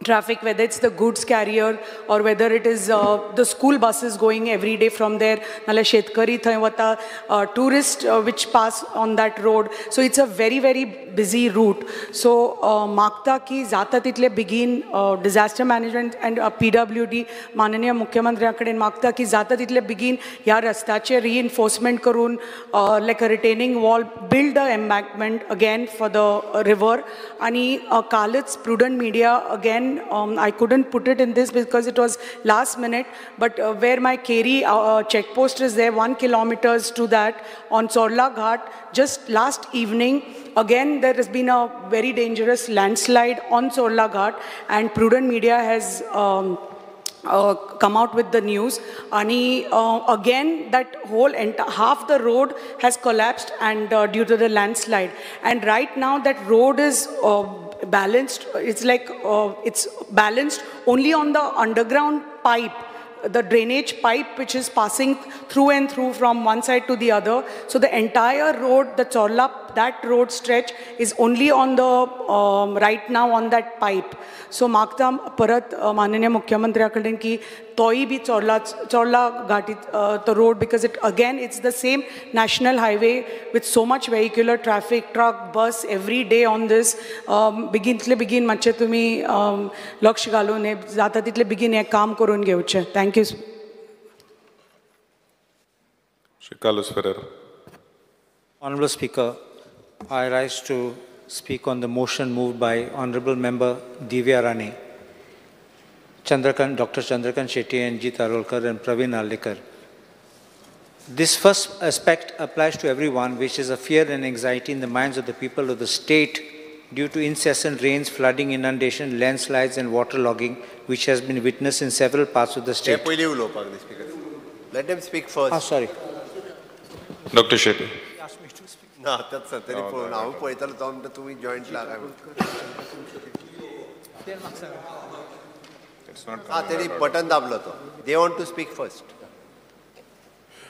traffic, whether it's the goods carrier or whether it is the school buses going every day from there, nala shetkari thai vata, tourists which pass on that road. So it's a very, very busy route. So मागता की जाता तितले बेगीन disaster management and PWD माननीय मुख्यमंत्र्या कडेन मागता की जाता तितले बेगीन ह्या रस्त्याचे रिइन्फोर्समेंट करून like a retaining wall, build a embankment again for the river. आनी कालच Prudent Media again, I couldn't put it in this because it was last minute, but where my Keri checkpost is there, 1 kilometer to that on Chorla Ghat, just last evening, again there has been a very dangerous landslide on Chorla Ghat, and Prudent Media has come out with the news. Ani again that whole half the road has collapsed and due to the landslide. And right now that road is balanced. It's like it's balanced only on the underground pipe, the drainage pipe which is passing through and through from one side to the other. So the entire road, the Chorla, that road stretch is only on the, right now on that pipe. So मागता परत माननीय मुख्यमंत्र्या कडेन की तोय बी चोर्ला घाटी the road, because it again it's the same national highway with so much vehicular traffic, truck, bus every day on this. बेगीनतले बेगीन मातशें तुमी लक्ष घालून हे जाता तितले बेगीन हें काम करून घेवचें. Thank you. Shri Carlos Ferreira. Honorable Speaker, I rise to speak on the motion moved by Honorable Member Divya Rane, Dr. Chandrakant Shetty and Jeet Arolkar and Praveen Arlekar. This first aspect applies to everyone, which is a fear and anxiety in the minds of the people of the state due to incessant rains, flooding, inundation, landslides and waterlogging, which has been witnessed in several parts of the state. Let them speak first. Ah, sorry. Dr. Shetty. ना त्याच तरी पळोवन हांव पळयतालो तो म्हणटा तुमी joint लागाय. It's not. Ah, तेणी बटन दाबलो तो. They want to speak first.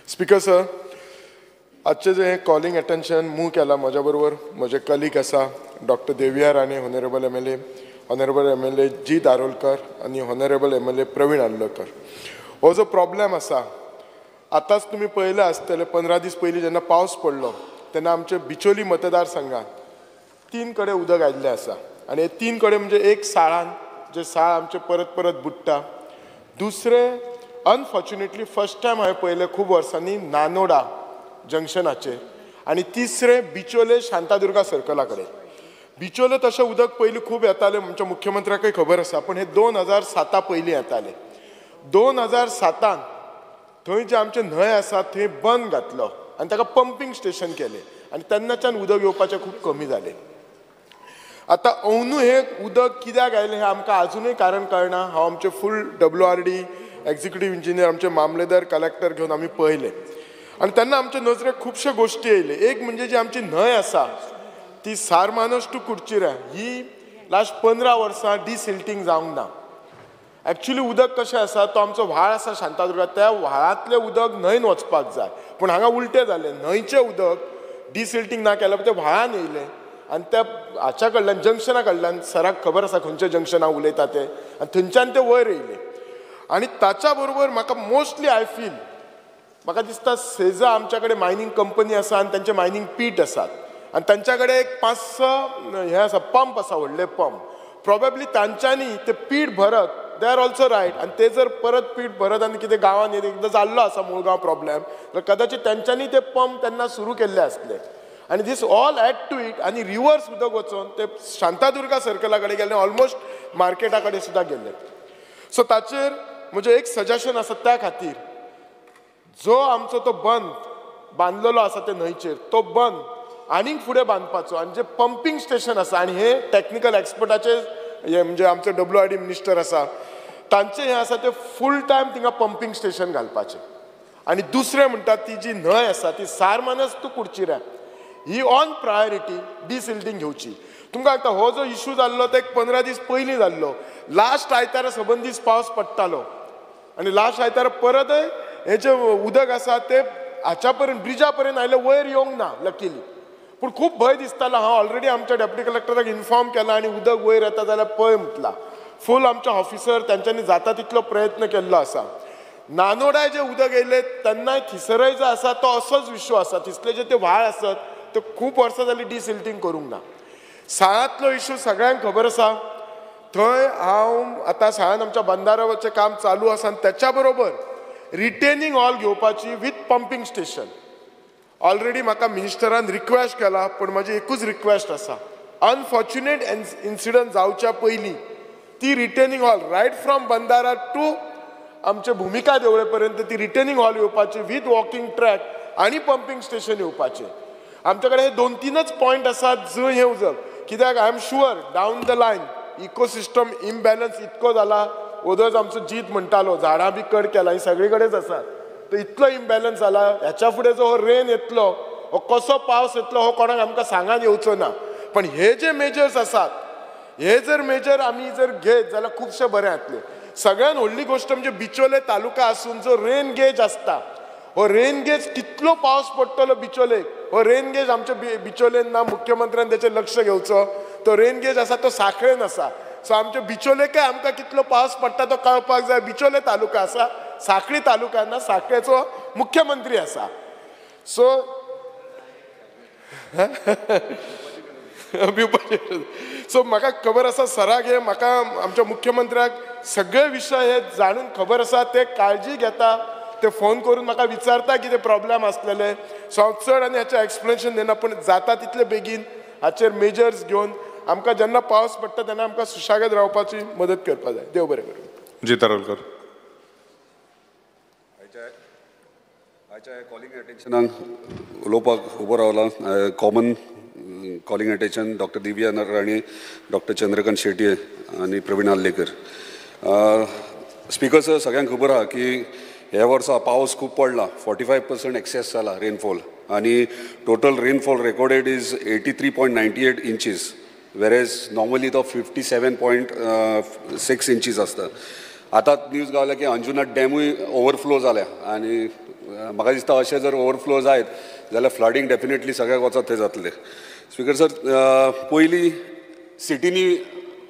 Speaker sir, आजचे जे कॉलिंग अटेन्शन मूव केला म्हज्या बरोबर म्हजे कलीग आसा doctor Deviya Rane, honourable MLA, honourable MLA G Darolkar आनी ऑनरेबल MLA Praveen Arlekar. हो जो प्रॉब्लेम आसा आतांच तुमी पळयलें आसतलें, 15 दीस पयलीं जेन्ना पावस पडलो तेन्ना आमचे बिचोली मतदारसंघात 3 कडेन उदक आयिल्लें आसा आनी हे 3 कडेन म्हणजे एक साळान जे साळ आमचे परत परत बुडटा, दुसरें अनफॉर्च्युनेटली फर्स्ट टायम हांवें पळयलें खूब वर्सांनी नानोडा जंक्शनाचेर आनी तिसरें बिचोले शांतादुर्गा सर्कला कडेन. बिचोले तशें उदक पयलीं खूब येतालें, आमच्या मुख्यमंत्र्याकय खबर आसा, पूण हे 2007 पयलीं येतालें. 2007 थंय जे आमचे न्हंय आसा थंय बंद घातलो आनी ताका पंपींग स्टेशन केलें आनी तेन्नाच्यान उदक येवपाचें खूब कमी जालें. आतां अंदू हें उदक कित्याक आयलें हें आमकां आजुनूय कारण कळना. हांव आमचे फूल WRD executive engineer, आमचे मामलेदार, कलेक्टर घेवन आमी पळयलें आनी तेन्ना आमचे नजरेक खुबश्यो गोश्टी येयल्यो. एक म्हणजे जी आमची न्हंय आसा ती सारमानस टू कुडचिऱ्या ही लास्ट 15 वर्सां डिसिल्टींग जावंक ना. एक्चुली उदक कशें आसा, तो आमचो व्हाळ आसा शांतादुर्गा, त्या व्हाळांतलें उदक न्हंयन वचपाक जाय, पूण हांगा उलटें जालें. न्हंयचें उदक डिसिल्टींग ना केल्यार तें व्हाळान येयलें आनी त्या हाच्या कडल्यान जंक्शना कडल्यान, सराक खबर आसा खंयच्या जंक्शना उलयता तें, आनी थंयच्यान तें वयर येयलें. आनी ताच्या बरोबर म्हाका मोस्टली I feel, म्हाका दिसता सेजा आमच्या कडेन मायनींग कंपनी आसा आनी तांचे मायनींग पीट आसात आनी तांच्या कडेन एक 5-6 हें आसा, पंप आसा, व्हडले पंप. प्रोबेबली तांच्यांनी ते पीठ भरत, they are also right. आनी ते जर परत पीठ भरत आनी कितें गांवांत एकदां जाल्लो आसा मुळगांव प्रॉब्लेम, तर कदाचित तांच्यांनी ते पंप तेन्ना सुरू केल्ले आसले. आनी this all add to it. आनी रिवर्स उदक वचून ते शांतादुर्गा सर्कला कडेन गेले, ऑलमोस्ट मार्केटा कडेन सुद्दां गेले. सो ताचेर म्हजें एक सजेशन आसा, त्या खातीर जो आमचो तो बंद बांदलेलो आसा ते न्हंयचेर, तो बंद आनीक फुडें बांदपाचो आनी जे पंपींग स्टेशन आसा, आनी हे टॅक्निकल एक्सपर्टाचे हे म्हणजे आमचो WRD minister आसा तांचें हें आसा ते फूल टायम थिंगा पंपींग स्टेशन घालपाचें. आनी दुसरें म्हणटा ती जी न्हंय आसा ती Sarmanas two कुडचिऱ्या he on priority डिसिल्टींग घेवची. तुमकां सांगता हो जो इशू जाल्लो तो एक 15 दीस पयलीं जाल्लो. लास्ट आयतारा सबंद दीस पावस पडटालो आनी लास्ट आयतारा परतय हें जें उदक आसा तें हाच्या पर्यंत ब्रिजा पर्यंत आयलें, वयर येवंक ना लकीली. पूण खूब भंय दिसतालो. हांव ऑलरेडी आमच्या डेप्युटी कलेक्टराक इन्फॉर्म केला आनी उदक वयर येता जाल्यार पळय म्हटलां. फूल आमचे ऑफिसर तांच्यांनी जाता तितलो प्रयत्न केल्लो आसा. नानोडा जें उदक येयलें तेन्नाय थिसरय जो आसा तो असोच इशू आसा. थिसले जे ते व्हाळ आसत ते खूब वर्सां जालीं डिसिल्टींग करूंक ना. साळांतलो इशू सगळ्यांक खबर आसा. थंय हांव आतां साळान आमच्या बंदाराचें काम चालू आसा आनी त्याच्या बरोबर रिटेनिंग हॉल घेवपाची विथ पंपींग स्टेशन. ऑलरेडी म्हाका मिनिस्टरान रिक्वेस्ट केला, पूण म्हजी एकूच रिक्वेस्ट आसा, अनफॉर्च्युनेट इन्सिडंट जावच्या पयलीं ती रिटेनिंग हॉल रायट फ्रॉम बंदारा टू आमचे भुमिका देवळे पर्यंत ती रिटेनिंग हॉल येवपाची विथ वॉकिंग ट्रॅक आनी पंपींग स्टेशन येवपाचें. आमच्या कडेन हे 2-3 पॉयंट आसात जंय हें उदक, कित्याक I am sure down the line ecosystem imbalance इतको जाला. ओदोच आमचो जीत म्हणटालो झाडां बी कट केला, ही सगळे कडेच आसा. तर इतलो इम्बॅलन्स जाला, ह्याच्या फुडें जो हो रेन येतलो, हो कसो पावस येतलो हो कोणाक आमकां सांगान येवचो ना. पण हे जे मेजर्स आसात, हे जर मेजर आमी जर घेत जाल्यार खुबशें बरें जातलें. सगळ्यान व्हडली गोश्ट म्हणजे बिचोले तालुका आसून जो रेन गेज आसता, हो रेन गेज कितलो पावस पडटलो बिचोलेक, हो रेन गेज आमच्या बिचोलेन ना, मुख्यमंत्र्यान तेचेर लक्ष घेवचो. तो रेन गेज आसा तो साखळेन आसा. सो आमच्या बिचोलेकय आमकां कितलो पावस पडटा तो कळपाक जाय. बिचोले तालुका आसा, साखळी तालुका ना, साखळेचो मुख्यमंत्री आसा. सो सो म्हाका खबर आसा सराक, हे म्हाका आमच्या मुख्यमंत्र्याक सगळे विशय हे जाणून खबर आसा, ते काळजी घेता, ते फोन करून म्हाका विचारता कितें प्रॉब्लेम आसलेले. सो हांव चड आनी हाचें एक्सप्लेनेशन दिना, पूण जाता तितले बेगीन हाचेर मेजर्स घेवन आमकां जेन्ना पावस पडटा तेन्ना आमकां सुशेगाद रावपाची मदत करपाक जाय. देव बरें करूं. जी तारोलकर. आयच्या कॉलिंग अटेन्शनाक उलोवपाक उबो रावला. Common calling attention doctor Divya Rane, doctor Chandrakant Shetye आनी प्रवीण आर्लेकर. स्पिकर सर, सगळ्यांक खबर आहा की ह्या वर्सा पावस खूब पडला, 45% एक्सेस जाला रेनफॉल आनी total rainfall recorded is 83.98 inches, whereas normally तो 57.6 इंचीस आसता. आतां न्यूज गावल्या की अंजुना डॅमूय ओवरफ्लो जाल्या आनी म्हाका दिसता अशें जर ओवरफ्लो जायत जाल्यार फ्लडींग डेफिनेटली सगळ्याक वचत थंय जातलें. स्पीकर सर, पयलीं सिटींनी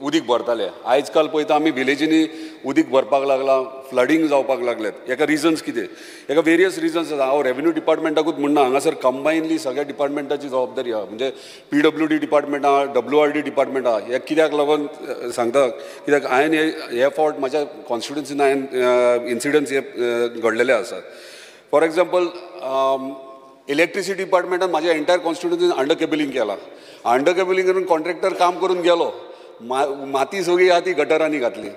उदीक भरताले, आयज काल पळयता आमी विलेजींनी उदीक भरपाक लागलां, फ्लडींग जावपाक लागल्यात. हेका रिजन्स कितें? हेका वेरियस रिजन्स आसा. हांव रेवेन्यू डिपार्टमेंटाकूच म्हणना, हांगासर कंबायनली सगळ्या डिपार्टमेंटाची जबाबदारी आसा. म्हणजे PWD department आहा, WRD department आहा. हे कित्याक लागून सांगता, कित्याक हांवें हे फावट म्हाज्या कॉन्स्टिट्युन्सीन हांवें इन्सिडंट्स हे घडलेले आसात. फॉर एग्जाम्पल, इलेक्ट्रिसिटी डिपार्टमेंटान म्हाज्या एंटायर कॉन्स्टिट्युन्सीन अंडर केबलिंग केलां. अंडर केबलिंग करून कॉन्ट्रॅक्टर काम करून गेलो, माती सगळी आहा ती गटरांनी घातली.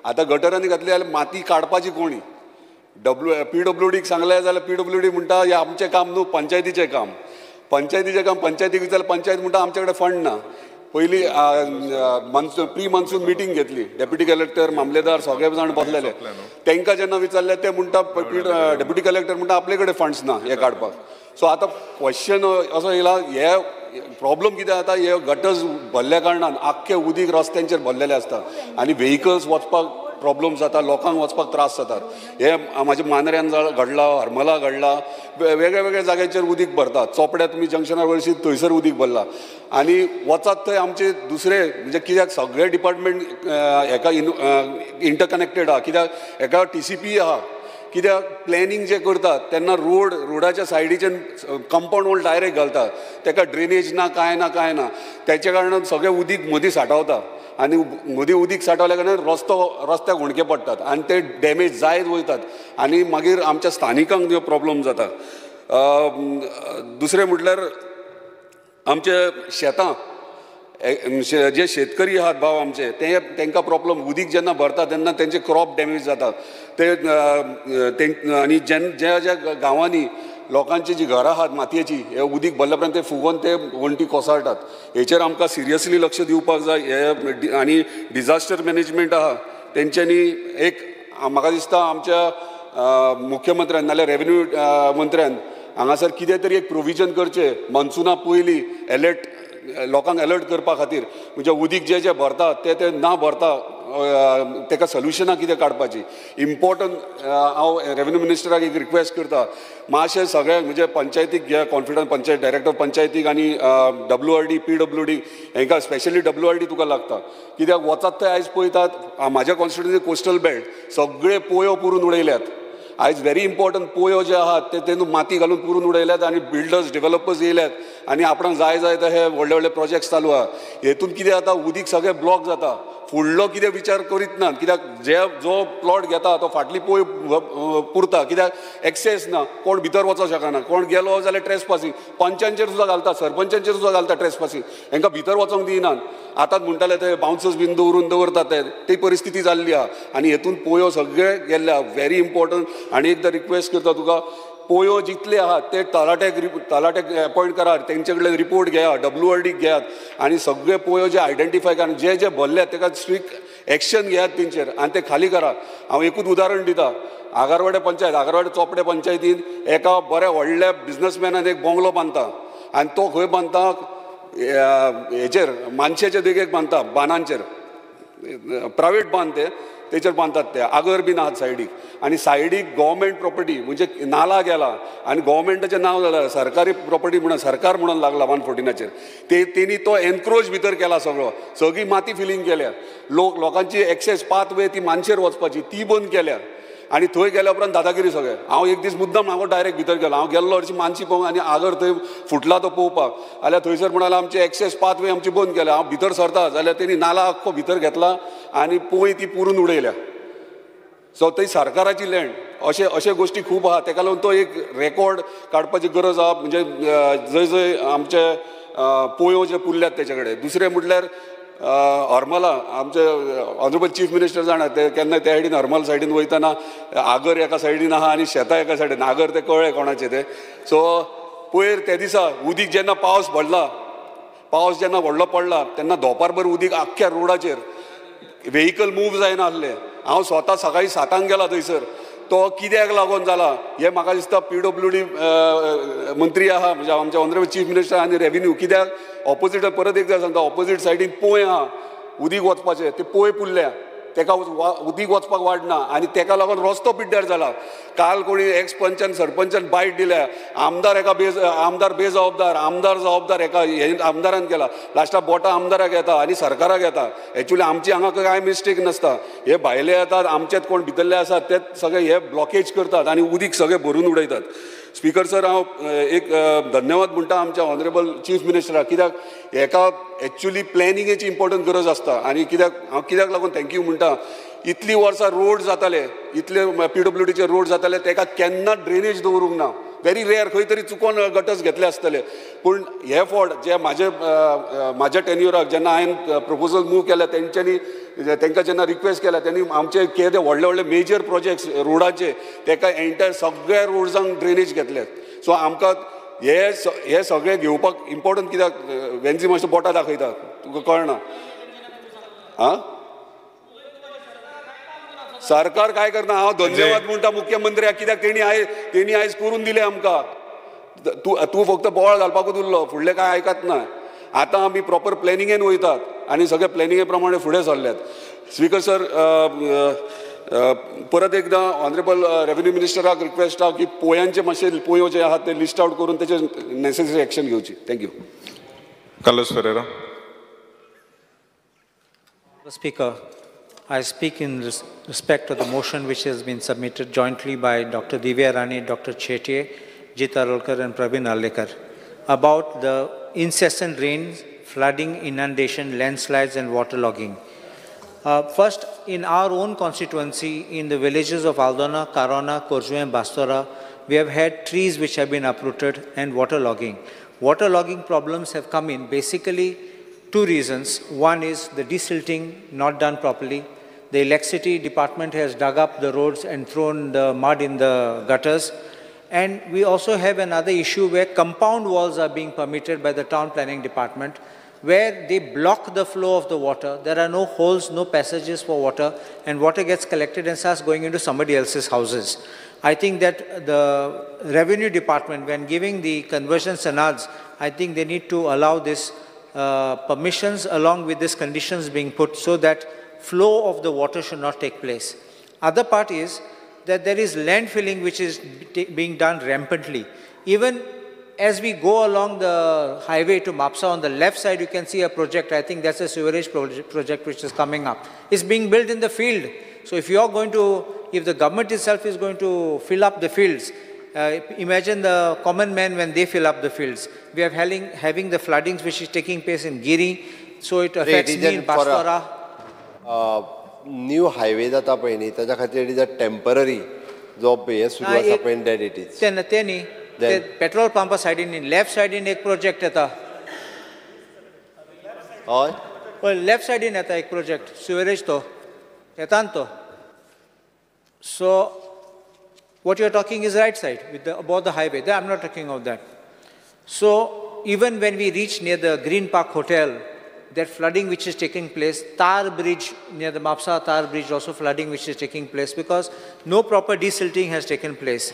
आतां गटरांनी घातली जाल्यार माती काडपाची कोणी? PWDक सांगलें जाल्यार PWD म्हणटा हें आमचें काम न्हू, पंचायतीचें काम. पंचायतीचें काम पंचायतीक विचारल्यार पंचायत म्हणटा आमचे कडेन फंड ना. पयलीं प्री मान्सून मिटींग घेतली, डेप्युटी कलेक्टर, मामलेदार सगळे जाण बसलेले. तांकां जेन्ना विचारलें ते म्हणटा, डेप्युटी कलेक्टर म्हणटा आपले कडेन फंड्स ना हे काडपाक. सो आतां क्वेश्चन असो येयला, हे प्रॉब्लम कितें जाता, हे गटर्स भरल्या कारणान आख्खे उदीक रस्त्यांचेर भरलेले आसता आनी व्हेकल्स वचपाक प्रॉब्लम जाता, लोकांक वचपाक त्रास जातात. हे म्हाज्या मांद्र्यान घडलां, हरमला घडलां, वेगळ्या वेगळ्या जाग्यांचेर उदीक भरता. चोपड्या तुमी जंक्शनार वयरशी थंयसर उदीक भरलां आनी वचात थंय आमचे दुसरे, म्हणजे कित्याक सगळे डिपार्टमेंट हेका इंटरकनेक्टेड आहा. कित्याक हेका TCP आहा. कित्याक प्लॅनिंग जे करतात तेन्ना रोडाच्या सायडीच्यान कंपावंड वॉल डायरेक्ट घालतात, ताका ड्रेनेज ना, कांय ना, कांय ना. तेच्या कारणान सगळें उदीक मदीं सांठावता आनी मदीं उदीक सांठवल्या कारणान रस्त्याक हुंडके पडटात आनी ते डॅमेज जायत वयतात आनी मागीर आमच्या स्थानिकांक त्यो प्रॉब्लम जाता. दुसरें म्हटल्यार आमचे शेतां, जे शेतकरी आहात भाव आमचे, ते तांकां प्रॉब्लम. उदीक जेन्ना भरता तेन्ना तेंचे क्रॉप डॅमेज जाता. ते आनी ज्या ज्या गांवांनी लोकांची जी घरां आहात मातयेची, हे उदीक भरल्या उपरांत ते फुगोवन ते वण्टी कोसळटात. हेचेर आमकां सिरियसली लक्ष दिवपाक जाय. हे आनी डिजास्टर मॅनेजमेंट आहा तेंच्यांनी एक म्हाका दिसता आमच्या मुख्यमंत्र्यान नाल्यार रेवेन्यू मंत्र्यान हांगासर कितें तरी एक प्रोविजन करचें मॉन्सुना पयलीं एलर्ट, लोकांक अलर्ट करपा खातीर. म्हणजे उदीक जे जे भरता ते ते ना भरता ताका सोल्युशनां कितें काडपाची इम्पॉर्टंट. हांव रेवेन्यू मिनिस्टराक एक रिक्वेस्ट करता, मातशें सगळ्यांक म्हणजे पंचायतीक घे कॉन्फिडन्स, पंचायत डायरेक्टर पंचायतीक आनी WRD PWD हांकां, स्पेशली WRD तुका लागता. कित्याक वचात थंय आयज पळयतात म्हाज्या कॉन्स्टिट्युन्सी कोस्टल बेल्ट सगळे पोयो पुरून उडयल्यात. आयज व्हेरी इम्पॉर्टंट पोयो जे आहात ते तेन्ना माती घालून पुरून उडयल्यात आनी बिल्डर्स डेव्हलपर्स येयल्यात आनी आपणाक जाय जाय ते हे व्हडले व्हडले प्रोजेक्ट्स चालू आहा. हेतून कितें जाता, उदीक सगळें ब्लॉक जाता. फुडलो कितें विचार करीत ना, कित्याक जे जो प्लॉट घेता तो फाटली पोय पुरता, कित्याक एक्सेस ना, कोण भितर वचोंक शकना, कोण गेलो जाल्यार ट्रेसपासींग, पंचांचेर सुद्दां घालता, सरपंचांचेर सुद्दां घालता ट्रेसपासींग, हांकां भितर वचोंक दिनात. आतां म्हणटाले ते बाउन्सर्स बीन दवरून दवरतात, ते ती परिस्थिती जाल्ली आहा आनी हेतून पोयो सगळे गेल्ले आहा. Very important. आनी एकदां रिक्वेस्ट करता तुका, पोयो जितले आहात ते तलाट्याक एपॉयंट करात, तेंचे कडल्यान रिपोर्ट घेयात, WRDक घेयात आनी सगळे पोयो जे आयडेंटिफाय करा, जे जे भरल्यात ताका स्ट्रिक्ट एक्शन घेयात तेंचेर आनी ते खाली करा. हांव एकूच उदाहरण दिता, आगारवाडे पंचायत, आगारवाडे चोपडे पंचायतीन एका बऱ्या व्हडल्या बिजनसमॅनान एक बंगलो बांदता आनी तो खंय बांदता, हेचेर मानशेच्या देगेक बांदता, बांदांचेर, प्रायवेट बांद ते तेचेर बांदतात ते, आगर बीन आहात सायडीक आनी सायडीक गव्हर्मेंट प्रॉपर्टी म्हणजे नाला गेला आनी गव्हर्मेंटाचें नांव जालां सरकारी प्रॉपर्टी म्हणून, सरकार म्हणून लागला 114चेर. ते तेणी तो एनक्रोच भितर केला, सगळो सगळी माती फिलींग केल्या, लोकांची एक्सेस पाथवे ती मानशेर वचपाची ती बंद केल्या आनी थंय गेल्या उपरांत दादागिरी सगळें. हांव एक दीस मुद्दाम हांव डायरेक्ट भितर गेलो, हांव गेल्लो हरशीं मानशी पळोवंक आनी आगर थंय फुटला तो पळोवपाक, जाल्यार थंयसर म्हणाले आमची एक्सेस पाथवे आमची बंद केल्या. हांव भितर सरता जाल्यार तेणी नाला आख्खो भितर घेतला आनी पोंय ती पुरून उडयल्या. सो थंय सरकाराची लँड, अशे अशे गोश्टी खूब आहा. तेका लागून तो एक रेकॉर्ड काडपाची गरज आहा, म्हणजे जंय जंय आमचे पोयो जे पुरल्यात तेचे कडेन. दुसरें म्हटल्यार हरमला, आमचे ऑनरेबल चीफ मिनिस्टर जाणा ते केन्ना त्या सायडीन हरमल सायडीन वयतना आगर एका सायडीन आहा आनी शेतां एका सायडीन, आगर ते कळ्ळें कोणाचें तें. सो पयर त्या दिसा उदीक जेन्ना पावस पडला, पावस जेन्ना व्हडलो पडला तेन्ना धोपारभर उदीक आख्ख्या रोडाचेर, व्हेकल मूव जायना आसलें. हांव स्वता सकाळीं 7 गेला थंयसर, तो कित्याक लागून जाला हें म्हाका दिसता PWD मंत्री आहा, म्हणजे आमचे ऑनरेबल चीफ मिनिस्टर आनी रेवेन्यू, कित्याक ऑपोजीट, परत एकदां सांगता, ऑपोजीट सायडीन पोंय आहा उदीक वचपाचें, ते पोंय पुरल्या तेका उदीक वचपाक वाडना आनी तेका लागून रस्तो पिड्ड्यार जाला. काल कोणी एक्स पंचान सरपंचान बायट दिल्या, आमदार एका आमदार बेजबाबदार, आमदार जबाबदार एका हे आमदारान केला, लास्टाक बोटां आमदाराक येता आनी सरकाराक येता. एक्चुअली आमची हांगा कांय मिस्टेक नासता, हे भायले येतात, आमचेच कोण भितरले आसात ते सगळे हे ब्लॉकेज करतात आनी उदीक सगळे भरून उडयतात. स्पीकर सर, हांव एक धन्यवाद म्हणटा आमच्या ऑनरेबल चीफ मिनिस्टराक, कित्याक हेका एक्चुअली प्लॅनिंगेची इम्पॉर्टंट गरज आसता. आनी कित्याक हांव कित्याक लागून thank you म्हणटा, इतली वर्सां रोड जाताले, इतले PWDचे रोड जाताले, तेका केन्ना ड्रेनेज दवरूंक ना. व्हेरी रेअर खंय तरी चुकोन गटर्स घेतले आसतले, पूण हे फावट जे म्हाज्या टेन्युराक जेन्ना हांवें प्रपोजल मूव केल्या, तेंच्यांनी तांकां जेन्ना रिक्वेस्ट केल्या, तेणी आमचे कितें व्हडले व्हडले मेजर प्रोजेक्ट्स रोडाचे तेका एंटायर सगळ्या रोड्सांक ड्रेनेज घेतले. सो आमकां हे सगळे घेवपाक इम्पॉर्टंट, कित्याक वेन्जी मातशें बोटां दाखयता तुका कळना. आं, सरकार काय करना. हांव धन्यवाद म्हणटा मुख्यमंत्र्याक, कित्याक तेणी आयज करून दिलें आमकां. तूं फक्त बोवाळ घालपाकूच उरलो, फुडलें कांय आयकत ना. आतां आमी प्रॉपर प्लॅनिंगेन वयतात आनी सगळे प्लॅनिंगे प्रमाणे फुडें सरल्यात. स्पीकर सर, परत एकदां ऑनरेबल रेवेन्यू मिनिस्टराक रिक्वेस्ट आहा की पोयांचे मातशे पोयो जे आहात ते लिस्ट आवट करून तेचे नेसेसरी एक्शन घेवची. Thank you. Carlos Ferreira. Speaker, I speak in respect of the motion which has been submitted jointly by Dr. Divya Rani, Dr. Chetye, Jit Arolkar and Praveen Arlekar about the incessant rains, flooding, inundation, landslides and waterlogging. First, in our own constituency, in the villages of Aldona, Karona, Korju and Bastora, we have had trees which have been uprooted and waterlogging. Waterlogging problems have come in basically two reasons. One is the desilting not done properly. The electricity department has dug up the roads and thrown the mud in the gutters. And we also have another issue where compound walls are being permitted by the town planning department, where they block the flow of the water. There are no holes, no passages for water, and water gets collected and starts going into somebody else's houses. I think that the revenue department, when giving the conversion sanads, I think they need to allow this permissions along with these conditions being put so that flow of the water should not take place. Other part is that there is landfilling which is being done rampantly. Even as we go along the highway to Mapsa, on the left side you can see a project. I think that's a sewerage project which is coming up. It's being built in the field. So if you are going to, if the government itself is going to fill up the fields, imagine the common man when they fill up the fields. We are having the floodings which is taking place in Giri, so it affects me in Bastora. New highway जाता पळय न्ही, ताच्या खातीर it is a temporary जो हें सुरू आसा पळय, that it is. ते न्ही, ते पेट्रोल पंपा सायडीन लेफ्ट सायडीन एक प्रोजेक्ट येता. हय, पळय लेफ्ट सायडीन येता एक प्रोजेक्ट सिवरेज, तो येता न्ही तो. So what you are talking is right side with the, about the highway. I am not talking of that. So even when we reach near the Green Park Hotel, that flooding which is taking place, Tar Bridge, near the Mapsa Tar Bridge also flooding which is taking place because no proper desilting has taken place.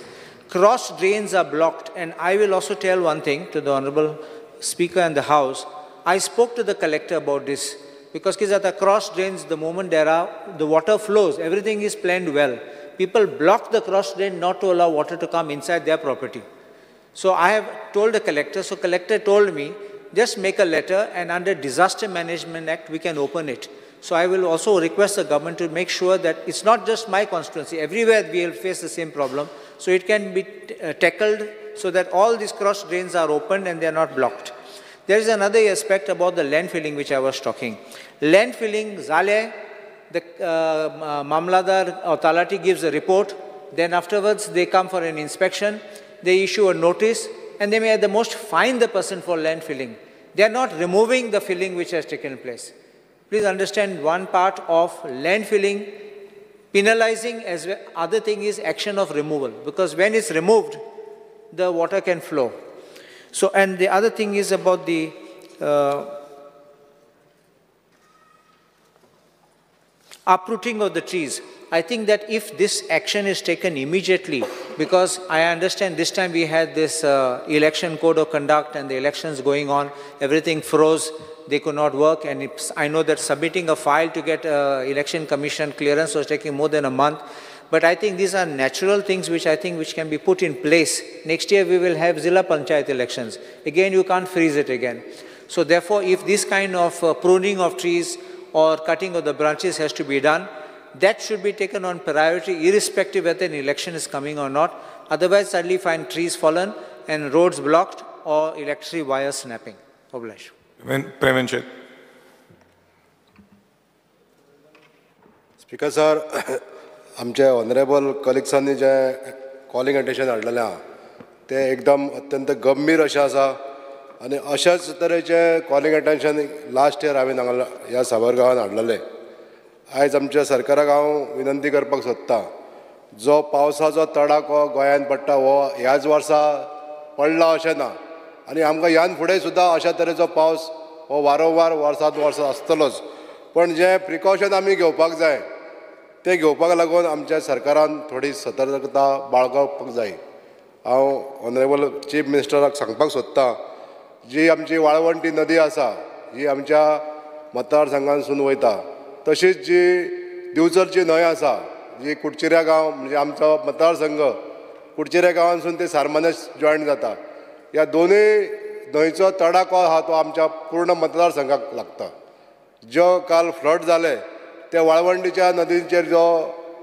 Cross drains are blocked, and I will also tell one thing to the Honorable Speaker and the House. I spoke to the collector about this because the cross drains, the moment there are, the water flows, everything is planned well. People block the cross drain not to allow water to come inside their property. So I have told the collector, so collector told me, just make a letter and under Disaster Management Act, we can open it. So I will also request the government to make sure that it's not just my constituency, everywhere we will face the same problem. So it can be tackled so that all these cross drains are opened and they are not blocked. There is another aspect about the landfilling which I was talking. Landfilling, zale, the Mamladar or Talati gives a report, then afterwards they come for an inspection, they issue a notice, and they may at the most fine the person for landfilling. They are not removing the filling which has taken place. Please understand one part of landfilling, penalizing as well. Other thing is action of removal, because when it's removed, the water can flow. So, and the other thing is about the uprooting of the trees. I think that if this action is taken immediately, because I understand this time we had this election code of conduct and the elections going on, everything froze. they could not work, and I know that submitting a file to get election commission clearance was taking more than a month. But I think these are natural things which I think which can be put in place. Next year we will have Zilla Panchayat elections. Again, you can't freeze it again. So therefore, if this kind of pruning of trees or cutting of the branches has to be done, that should be taken on priority irrespective whether an election is coming or not. Otherwise, suddenly find trees fallen and roads blocked or electricity wires snapping. Oblige. Pravin Shet. Speaker sir, आमचे honourable कलिग्सांनी जे calling attention हाडलेलें आहा तें एकदम अत्यंत गंभीर अशें आसा आनी अशाच तरेचें कॉलिंग अटेन्शन लास्ट इयर हांवें हांगा ह्या सावरगांवान हाडलेलें. आयज आमच्या सरकाराक हांव विनंती करपाक सोदतां, जो पावसाचो तडाखो गोंयांत पडटा हो ह्याच वर्सा पडला अशें ना आनी आमकां ह्यान फुडें सुद्दां अशा तरेचो पावस हो वारंवार वर्सांत वर्सां आसतलोच. पण जें प्रिकॉशन आमी घेवपाक जाय तें घेवपाक लागून आमच्या सरकारान थोडी सतर्कता बाळगोवपाक जाय. हांव ऑनरेबल चीफ मिनिस्टराक सांगपाक सोदतां, जी आमची वाळवंटी नदी आसा जी आमच्या मतदारसंघांतसून वयता, तशीच जी दिवचलची न्हंय आसा जी कुडचिऱ्या गांव म्हणजे आमचो मतदारसंघ कुडचिऱ्या गांवांतसून ते सारमानस जॉयन जाता, ह्या दोनूय न्हंयचो तडाखो आहा तो आमच्या पूर्ण मतदारसंघाक लागता. जो काल फ्लड जाले त्या वाळवंटीच्या नदीचेर जो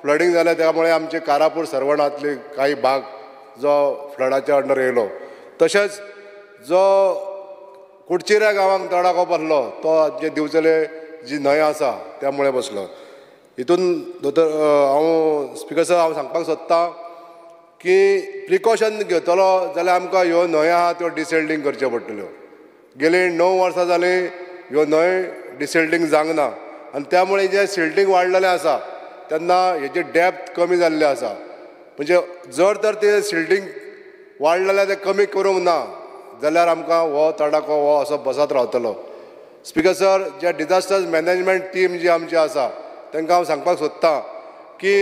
फ्लडींग जालें त्यामुळे आमचे कारापूर सर्वणांतले काही भाग जो फ्लडाच्या अंडर येयलो, तशेंच जो कुडचिऱ्या गांवांक तडाखो बसलो तो जे दिवचले जी न्हंय आसा त्यामुळे बसलो. हितून दोतोर हांव स्पिकर सर हांव सांगपाक सोदतां की प्रिकॉशन घेतलो जाल्यार आमकां ह्यो न्हंय आहा त्यो डिसेल्डींग करच्यो पडटल्यो. गेलीं 9 वर्सां जालीं ह्यो न्हंय डिसेल्डींग जावंक ना आनी त्यामुळे जें सिल्टींग वाडलेलें आसा तेन्ना हेजी डेप्थ कमी जाल्ली आसा. म्हणजे जर तर तें सिल्टींग वाडलेलें तें कमी करूंक ना जाल्यार आमकां हो तडाखो हो असो बसत रावतलो. स्पिकर सर, जे डिजास्टर मॅनेजमेंट टीम जी आमची आसा तांकां हांव सांगपाक सोदतां की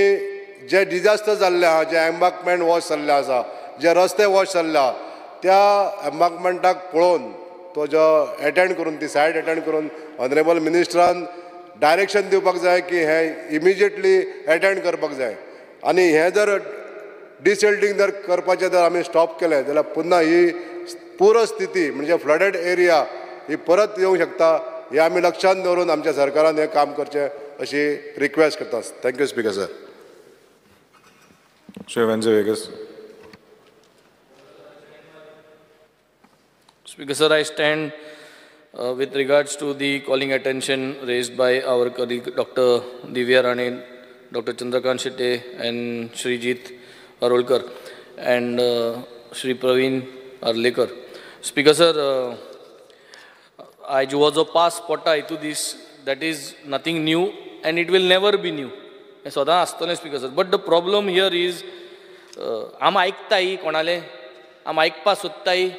जे डिजास्टर जाल्ले आहा, जे एम्बार्कमेंट वॉश जाल्ले आसा, जे रस्ते वॉश जाल्ले आहा, त्या एम्बार्कमेंटाक पळोवन तो जो एटेंड करून ती सायड एटेंड करून ऑनरेबल मिनिस्टरान डायरेक्शन दिवपाक जाय की हें इमिजिएटली एटेंड करपाक जाय. आनी हें जर डिसेल्टींग जर करपाचें जर आमी स्टॉप केलें जाल्यार पुन्हा ही पूर स्थिती म्हणजे फ्लडेड एरिया ही परत येवंक शकता. हें आमी लक्षांत दवरून आमच्या सरकारान हें काम करचें अशी रिक्वेस्ट करता. Thank you speaker sir. Shri Venzy Viegas. Speaker sir, I stand with regards to the calling attention raised by our colleague Dr. Divya Rane, Dr. Chandrakant Shete and Shri Jeet Arolkar and Shri Praveen Arlekar. Speaker sir, आयज हो जो pass पडटा हितू दीस, that is nothing new and it will never be new. हें सदां आसतलें speaker sir. But the problem here is आम आयकताय कोणालें, आम आयकपाक सोदताय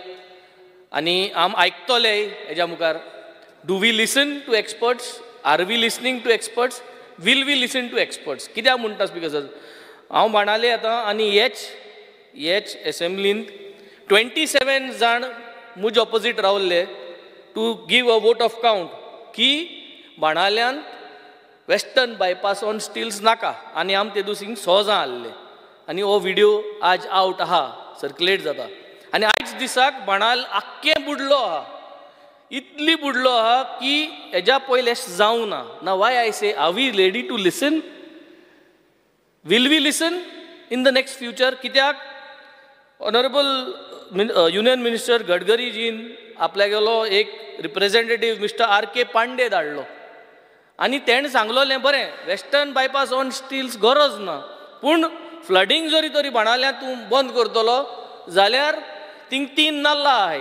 आनी आम आयकतले हेज्या मुखार. Do we listen to experts? Are we listening to experts? Will we listen to experts? कित्याक म्हणटा स्पिकर सर, हांव बाणाले आतां आनी हेच एसेंब्लींत 27 जाण म्हजे ऑपोजीट रावल्ले to give a vote of count की बाणाल्यान वेस्टर्न बायपास ऑन स्टिल्स नाका. आनी आम ते दुसरींग 100 जाण आहले आनी हो विडियो आज आवट आहा, सर्कुलेट जाता. आनी आयज दिसाक बाणाल आख्खें बुडलो आहा, इतली बुडलो आहा की हेज्या पयलें जावं ना. ना why I say, are we ready to listen? Will we listen in the next future? कित्याक ऑनरेबल युनियन मिनिस्टर गडकरीजीन आपल्यागेलो एक रिप्रेझेंटेटीव मिस्टर आर.के. पांडे धाडलो आनी तेणें सांगलोलें बरें वेस्टर्न बायपास ऑन स्टिल्स गरज ना, पूण फ्लडींग जरी तरी बाणाल्या तूं बंद करतलो जाल्यार थिंग 3 नल्ला आहाय,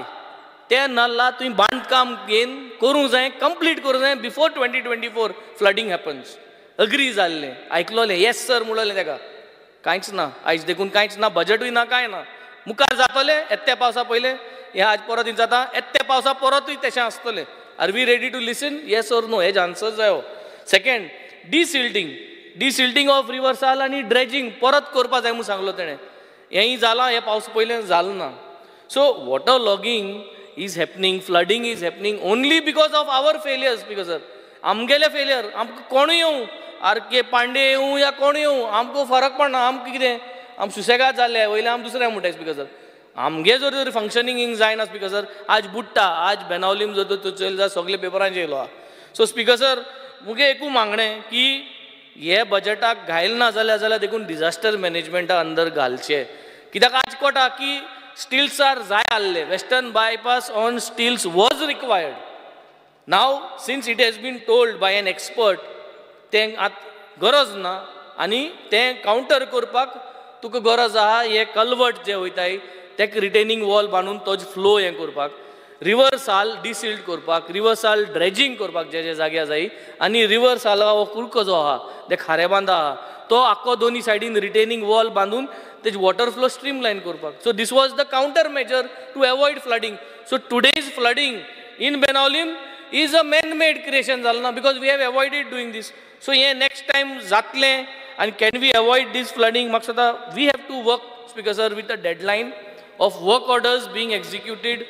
ते नल्ला तुवें बांदकाम घेवन करूंक जाय, कंप्लीट करूंक जाय बिफोर 2024 फ्लडींग हॅपन्स. अग्री जाल्लें, आयकलोलें, येस सर म्हणलें ताका. कांयच ना आयज देखून, कांयच ना, बजटूय ना, कांय ना. मुखार जातलें येत्या पावसा पयलें हें आज परत जाता, येत्या पावसा परतूय तशें आसतलें. Are we ready to listen? Yes or no? Has answer जायो. Second, desilting, desilting of river Sal आनी ड्रेजिंग परत करपा जाय म्हूण सांगलो तेणें. हेंय जालां, हें पावस पयलें जालें ना. So water logging is happening, flooding is happening only because of our failures. Speaker sir, आमगेले फेलियर, आमकां कोणूय येवं, आर के पांडे येवं या कोण येवं, आमकां फरक पडना. आमकां कितें, आम सुसेगाद जाल्ले वयले आम दुसरें म्हणटाय. स्पीकर सर, आमगे जर तर फंक्शनींग हिंग जायना स्पीकर सर, आज बुडटा, आज बेनावलीम जर तर चोयल जाल्यार सगळे पेपरांचेर येयलो आहा. सो स्पीकर सर, मुगे एकू मागणें की हे बजेटाक घायल ना जाल्यार जाल्यार देखून डिजास्टर मॅनेजमेंटा अंदर घालचें. कित्याक आज कोटा की स्टिल्सार जाय आहले, western bypass on stilts was required. Now since it has been told by an expert तें आतां गरज ना आनी तें कावंटर करपाक तुका गरज आहा. हे कलवट जे वयताय तेका रिटेनींग वॉल बांदून तो फ्लो हें करपाक, रिवर साल डिसिल्ट करपाक, रिवर साल ड्रेजींग करपाक जे जे जाग्यार जाय, आनी रिवर साला हो कुडको जो आहा ते खारेबांदा आहा तो आख्खो दोनी सायडीन रिटेनींग वॉल बांदून तेज वॉटर फ्लो स्ट्रीम लायन करपाक. So this was the counter measure to avoid flooding. So today's flooding in Benaulim is a man made creation जालें ना, because we have avoided doing this. So हें next time जातलें आनी can we avoid this flooding. म्हाका दिसता we have to work speaker sir with a deadline of work orders being executed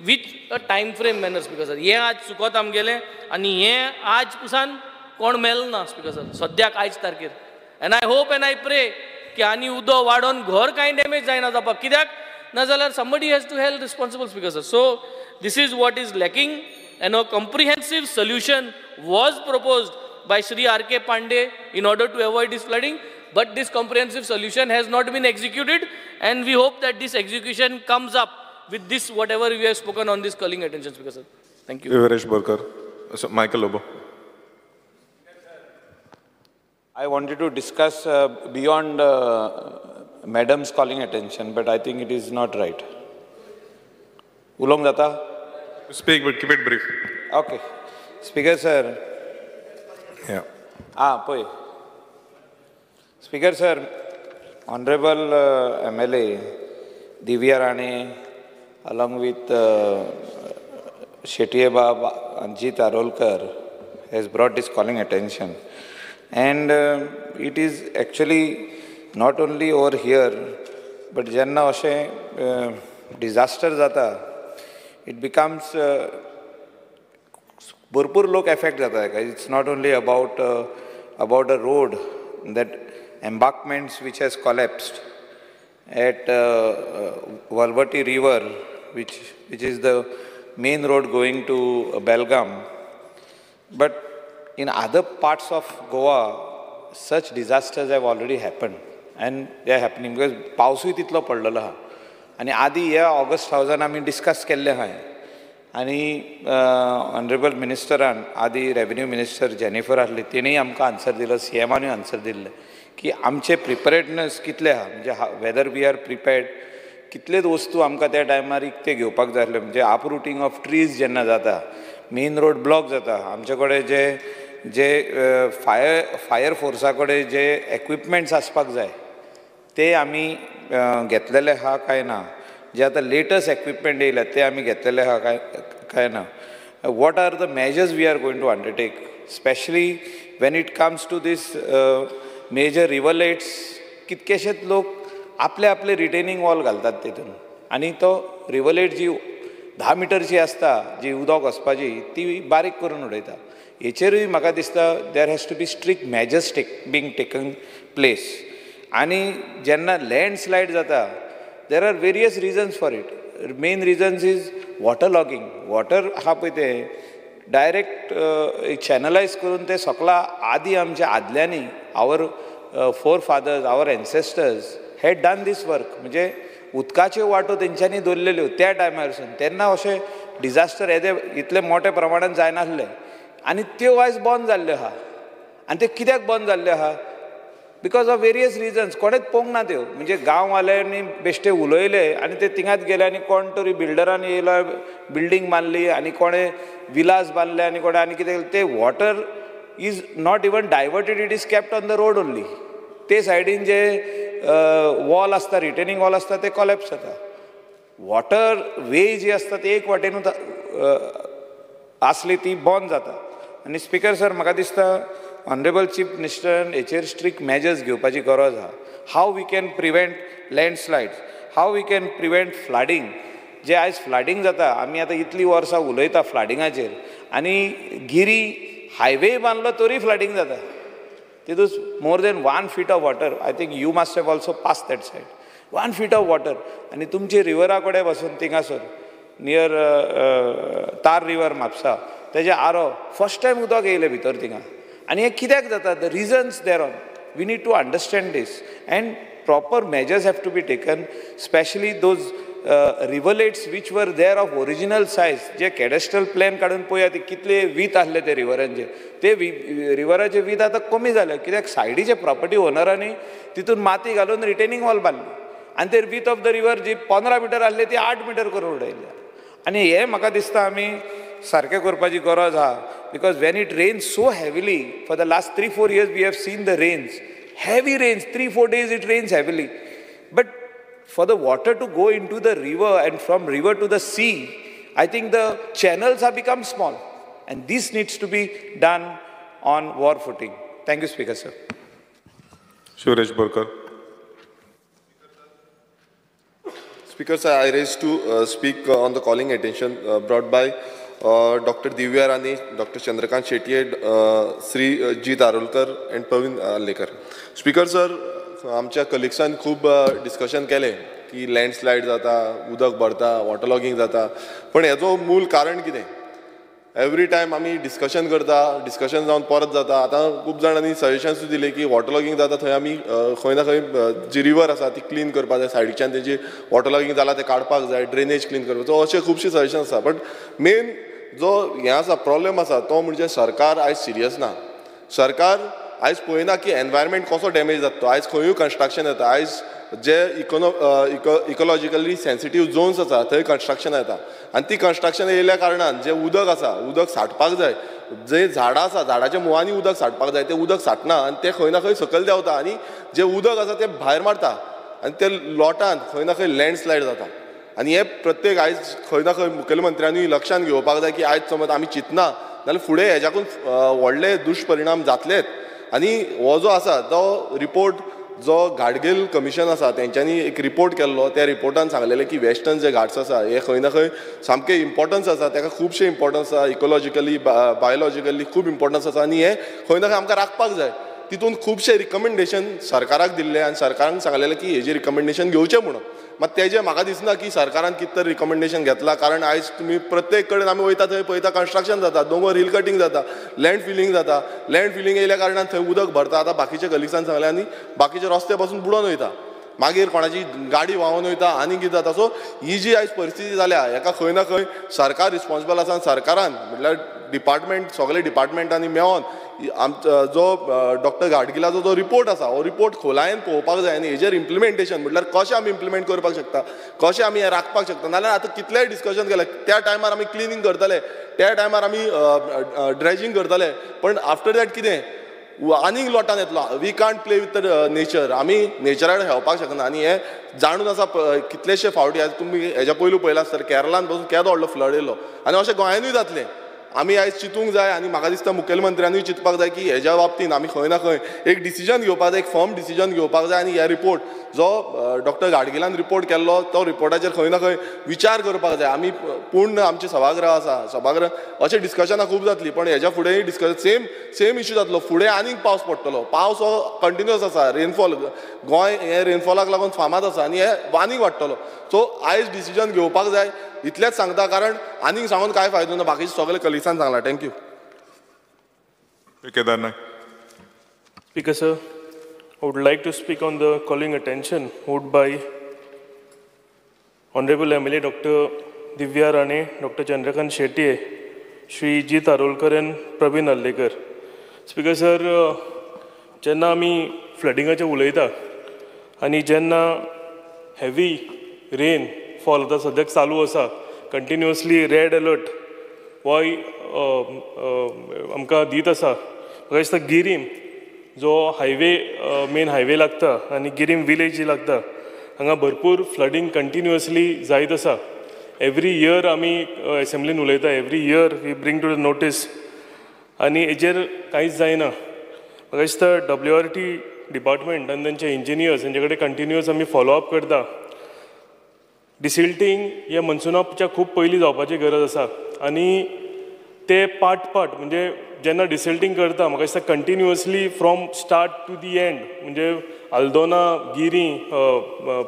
with a time frame manner. Speaker sir, हें आज चुकत आमगेलें आनी हें आज पुसान कोण मेल ना स्पीकर सर सद्याक आयज तारखेर. And I hope and I pray की आनी उदक वाडोवन घर कांय डॅमेज जायना जावपाक, कित्याक ना जाल्यार somebody has to held responsible. Speaker sir, so this is what is lacking and a comprehensive solution was proposed by Shri R K Pandey in order to avoid this flooding, but this comprehensive solution has not been executed and we hope that this execution comes up with this whatever we have spoken on this calling attention. Speaker sir, thank you. Viresh Borkar. So, Michael Lobo. I wanted to discuss beyond madam's calling attention, but I think it is not right. Ulong jata? Speak, but keep it brief. Okay. Speaker sir. Yeah. Ah, poi. Speaker sir, Honorable MLA Divya Rane, along with Shetty Bab, Anjit Arolkar, has brought this calling attention. And it is actually not only over here, but jenna ashe disaster jata, it becomes bharpur lok affect jata. It's not only about a road, that embankments which has collapsed at Valvati River, which is the main road going to Belgaum. But in other parts of Goa, such disasters have already happened and they are happening because पावसूय तितलो पडलेलो आहा. आनी आदी ह्या August हावजान आमी discuss केल्लें आहा आनी ऑनरेबल मिनिस्टरान आदी रेवेन्यू मिनिस्टर जेनिफर आसली, तेणीय आमकां आन्सर दिलो, सी एमानूय आन्सर दिल्लें की आमचे प्रिपेरेडनस कितले आहा, म्हणजे वेदर we are prepared, कितलेच वस्तू आमकां त्या टायमार इकते घेवपाक जाय आसल्यो. म्हणजे अपरुटींग ऑफ ट्रीज जेन्ना जाता, मेन रोड ब्लॉक जाता, आमचे कडेन जे जे फायर फोर्सा कडेन जे एक्विपमेंट्स आसपाक जाय ते आमी घेतलेले आहा काय ना, जे आतां लेटस्ट एक्विपमेंट येयल्या ते आमी घेतलेले आहा काय ना. What are the measures we are going to undertake, specially when it comes to this major rivulets. कितकेशेच लोक आपले आपले रिटेनींग वॉल घालतात तितून आनी तो रिवलेट जी 10 मिटरची आसता जी उदक वचपाची ती बारीक करून उडयता. हेचेरूय म्हाका दिसता there has to be strict measures being taken place. आनी जेन्ना लँडस्लायड जाता there are various reasons for it. Main reasons is water logging. Water आहा पळय तें डायरेक्ट चॅनलायज करून ते सगळा आदी आमच्या आदल्यांनी our forefathers, our ancestors had done this work. म्हणजे उदकाच्यो वाटो तेंच्यांनी दवरलेल्यो त्या टायमारसून. तेन्ना अशें डिजास्टर येदे इतले मोठ्या प्रमाणान जायनासलें आनी त्यो आयज बंद जाल्ल्यो आहा. आनी त्यो कित्याक बंद जाल्ल्यो आहा? Because of various reasons. कोणेच पळोवंक ना त्यो. म्हणजे गांववाल्यांनी बेश्टे उलयले आनी ते थिंगाच गेले आनी कोण तरी बिल्डरान येयलो, बिल्डींग बांदली आनी कोणें विलास बांदले आनी कोणें आनी कितें. ते water is not even diverted, it is kept on the road only. ते सायडीन जे वॉल आसता, रिटेनींग वॉल आसता, ते कॉलेप्स जाता. वॉटर वे जी आसता ती एक वाटेनूच आसली ती बंद जाता. आनी स्पीकर सर, म्हाका दिसता ऑनरेबल चीफ मिनिस्टरान हेचेर स्ट्रिक्ट मेजर्स घेवपाची गरज आहा. How we can prevent landslides, how we can prevent flooding. जे आयज फ्लडिंग जाता, आमी आतां इतलीं वर्सां उलयता फ्लडिंगाचेर आनी गिरी हायवे बांदलो तरी फ्लडिंग जाता. तितून more than 1 feet of water. I think you must have also pass that side. 1 feet of water. आनी तुमचे रिवरा कडेन बसून थिंगासर नियर तार रिवर म्हापसा तेजे आरो फर्स्ट टायम उदक येयलें भितर थिंगा. आनी हें कित्याक जाता, the reasons there on we need to understand this and proper measures have to be taken, specially those rivulets which were there of original size. J cadastral plan काडून पळया ते कितले वीत आसले ते रिवरांचे, ते रिवराचे वीत आतां कमी जाले कित्याक सायडीचे प्रॉपर्टी ओनरांनी तितून माती घालून रिटेनिंग वॉल बांदली आनी ते वीत of the river G 15 metre आसले ती 8 मिटर करून उडयल्या. आनी हें म्हाका दिसता आमी सारकें करपाची गरज आहा, because when it rains so heavily for the last 3-4 years we have seen the rains, heavy rains, 3-4 days it rains heavily, but for the water to go into the river and from river to the sea, I think the channels have become small, and this needs to be done on war footing. Thank you, Speaker sir. Suresh Borkar. Speaker sir, I raised to speak on the calling attention brought by Dr. Divya Rane, Dr. Chandrakant Shetye, Sri Jeet Arolkar and Praveen Alekar. Speaker sir, आमच्या कलिग्सान खूब discussion केलें की landslide जाता, उदक भरता, water logging जाता, पण हेजो मूळ कारण कितें? एवरी टायम आमी डिस्कशन करता, डिस्कशन जावन परत जाता. आतां खूब जाणांनी सजेशन्स दिले की वॉटर लॉगिंग जाता थंय आमी खंय ना खंय जी रिवर आसा ती क्लीन करपाक जाय, सायडीच्यान तेजी वॉटर लॉगिंग जाला तें काडपाक जाय, ड्रेनेज क्लीन करपाक. सो अशे खुबशे सजेशन्स आसा, बट मेन जो हें आसा प्रॉब्लेम आसा तो म्हणजे सरकार आयज सिरियस ना. सरकार आयज पळयना की एनवायरमेंट कसो डॅमेज जाता तो. आयज खंयूय कन्स्ट्रक्शन येता, आयज जे इकोलॉजिकली सेन्सिटीव झोन्स आसा थंय कन्स्ट्रक्शन येता आनी ती कन्स्ट्रक्शन येयल्या कारणान जें उदक आसा उदक साठपाक जाय, जे झाडां आसा झाडाच्या मुळांनी उदक साठपाक जाय तें उदक साठना आनी तें खंय ना खंय सकयल देंवता आनी जें उदक आसा तें भायर मारता आनी ते लोटान खंय ना खंय लँडस्लायड जाता. आनी हें प्रत्येक आयज खंय ना खंय मुखेलमंत्र्यांनी लक्षांत घेवपाक जाय की आयज समज आमी चिंतना जाल्यार फुडें हेज्याकून व्हडले दुश्परिणाम जातलेच. आनी हो जो आसा तो रिपोर्ट जो गाडगील कमिशन आसा तेंच्यांनी एक रिपोर्ट केल्लो, त्या रिपोर्टान सांगलेलें की वेस्टर्न जे घाट्स आसा हे खंय ना खंय सामकें इम्पोर्टन्स आसा, तेका खुबशें इम्पोर्टन्स आसा, इकोलॉजिकली बायोलॉजिकली खूब इम्पोर्टन्स आसा आनी हें खंय ना खंय आमकां राखपाक जाय. तितून खुबशे रिकमेंडेशन सरकाराक दिल्ले आनी सरकारान सांगलेलें की हेजें रिकमेंडेशन घेवचें म्हणून. मात तेजें म्हाका दिसना की सरकारान कितें तरी रिकमेंडेशन घेतलां, कारण आयज तुमी प्रत्येक कडेन आमी वयता थंय पळयता कन्स्ट्रक्शन जाता, दोंगर हिल कटींग जाता, लँड फिलींग जाता, लँड फिलींग येयल्या कारणान थंय उदक भरता. आतां बाकीच्या कलिग्सान सांगलें आनी बाकीचे रस्ते पासून बुडोन वयता, मागीर कोणाची गाडी व्हांवून वयता आनी कितें जाता. सो ही जी आयज परिस्थिती जाल्या हेका खंय ना खंय सरकार रिस्पॉन्सिबल आसा आनी सरकारान म्हटल्यार डिपार्टमेंट सगळे डिपार्टमेंटांनी मेळोन आमचो जो डॉक्टर गाडगिलाचो जो रिपोर्ट आसा हो रिपोर्ट खोलायेन पळोवपाक जाय आनी हेजेर इम्प्लिमेंटेशन म्हटल्यार कशें आमी इम्प्लिमेंट करपाक शकता, कशें आमी हें राखपाक शकता. नाल्यार आतां कितलेंय डिस्कशन केलें त्या टायमार आमी क्लिनींग करतले, त्या टायमार आमी ड्रेजिंग करतले, पण आफ्टर that कितें आनीक लोटान येतलो. We can't play with the nature, आमी नेचरा कडेन खेळपाक शकना. आनी हें जाणून आसा कितलेशे फावटी आयज तुमी हेज्या पयलू पळयलां आसतलें केरलान पसून केदो व्हडलो फ्लड येयलो आनी अशें गोंयानूय जातलें. आमी आयज चिंतूंक जाय आनी म्हाका दिसता मुखेलमंत्र्यानूय चिंतपाक जाय की हेज्या बाबतीन आमी खंय ना खंय एक डिसिजन घेवपाक जाय, एक फर्म डिसिजन घेवपाक जाय आनी हे रिपोर्ट जो डॉक्टर गाडगिलान रिपोर्ट केल्लो तो रिपोर्टाचेर खंय ना खंय विचार करपाक जाय. आमी पूर्ण आमचें सभागृह आसा, सभागृह अशें डिस्कशनां खूब जातलीं, पण हेज्या फुडेंय डिस्कशन सेम सेम इश्यू जातलो. फुडें आनीक पावस पडटलो, पावस हो कंटिन्युअस आसा, रेनफॉल गोंय हें रेनफॉलाक लागून फामाद आसा आनी हें आनीक वाडटलो. सो आयज डिसिजन घेवपाक जाय इतलेंच सांगता, कारण आनीक सांगून कांय फायदो ना, बाकीचे सगळे कलिग्सान सांगला. Thank you. Kedar Naik. Speaker sir, I would like to speak on the calling attention moved by Honorable MLA Dr. Divya Rane, Dr. Chandrakant Shetye, Shri Jeet Arolkar and Praveen Alekar. Speaker sir, जेन्ना आमी फ्लडिंगाचेर उलयता आनी जेन्ना heavy rain fall आतां सद्याक चालू आसा, continuously red alert होय आमकां दीत आसा. म्हाका दिसता गिरीम जो हायवे मेन हायवे लागता आनी गिरीम विलेज जी लागता हांगा भरपूर फ्लडींग कंटिन्युअसली जायत आसा. एवरी इयर आमी एसेंब्लीन उलयता, every year we bring to the notice आनी हेजेर कांयच जायना. म्हाका दिसता डब्ल्यू आर टी डिपार्टमेंट आनी तांचे इंजिनियर्स हेंचे कडेन कंटिन्युअस आमी फॉलोअप करता. डिसिल्टींग हे मनसुनाच्या खूब पयलीं जावपाची गरज आसा आनी ते पार्ट पार्ट म्हणजे जेन्ना डिसिल्टींग करता म्हाका दिसता continuously from start to the end, म्हणजे आल्दोना गिरी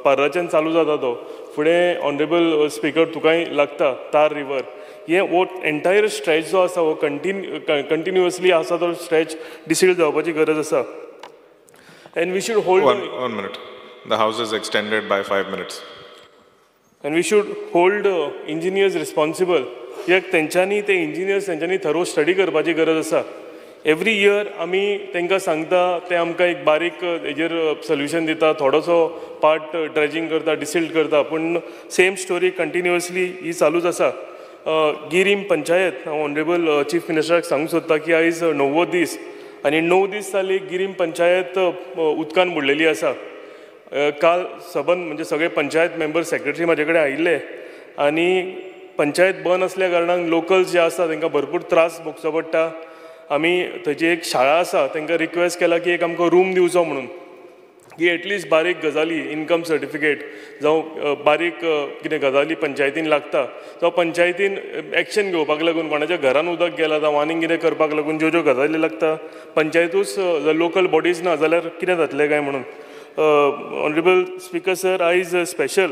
पार्राच्यान चालू जाता तो, फुडें ऑनरेबल स्पिकर तुकाय लागता तार रिवर, हे वो एंटायर स्ट्रेच जो आसा हो कंटिन्युअसली आसा तो स्ट्रेच डिसिल्ट जावपाची गरज आसा. And we should hold one minute. The house is extended by 5 minutes. And we should hold engineers responsible. कित्याक तेंच्यांनी ते इंजिनियर्स तेंच्यांनी थरो स्टडी करपाची गरज आसा. एवरी इयर आमी तांकां सांगता, ते आमकां एक बारीक हेजेर सोल्युशन दिता, थोडोसो पार्ट ड्रेजिंग करता, डिसिल्ट करता, पूण सेम स्टोरी कंटिन्युअसली ही चालूच आसा. गिरीम पंचायत, हांव ऑनरेबल चीफ मिनिस्टराक सांगूंक सोदता की आयज 9वो दीस आनी 9 दीस जाले गिरीम पंचायत उदकान बुडलेली आसा. काल सबंद म्हणजे सगळे पंचायत मेंबर सेक्रेटरी म्हाजे कडेन आयिल्ले आनी पंचायत बंद आसल्या कारणान लोकल्स जे आसा तांकां भरपूर त्रास भोगचो पडटा. आमी थंयची एक शाळा आसा तांकां रिक्वेस्ट केला की एक आमकां रूम दिवचो म्हणून, की एटलिस्ट बारीक गजाली इनकम सर्टिफिकेट जावं बारीक कितें गजाली पंचायतीन लागता, जावं पंचायतीन एक्शन घेवपाक लागून कोणाच्या घरान उदक गेलां जावं आनीक कितें करपाक लागून ज्यो ज्यो गजाली लागता पंचायतूच लोकल बॉडीज ना जाल्यार कितें जातलें काय म्हणून. ऑनरेबल स्पिकर सर, आयज स्पेशल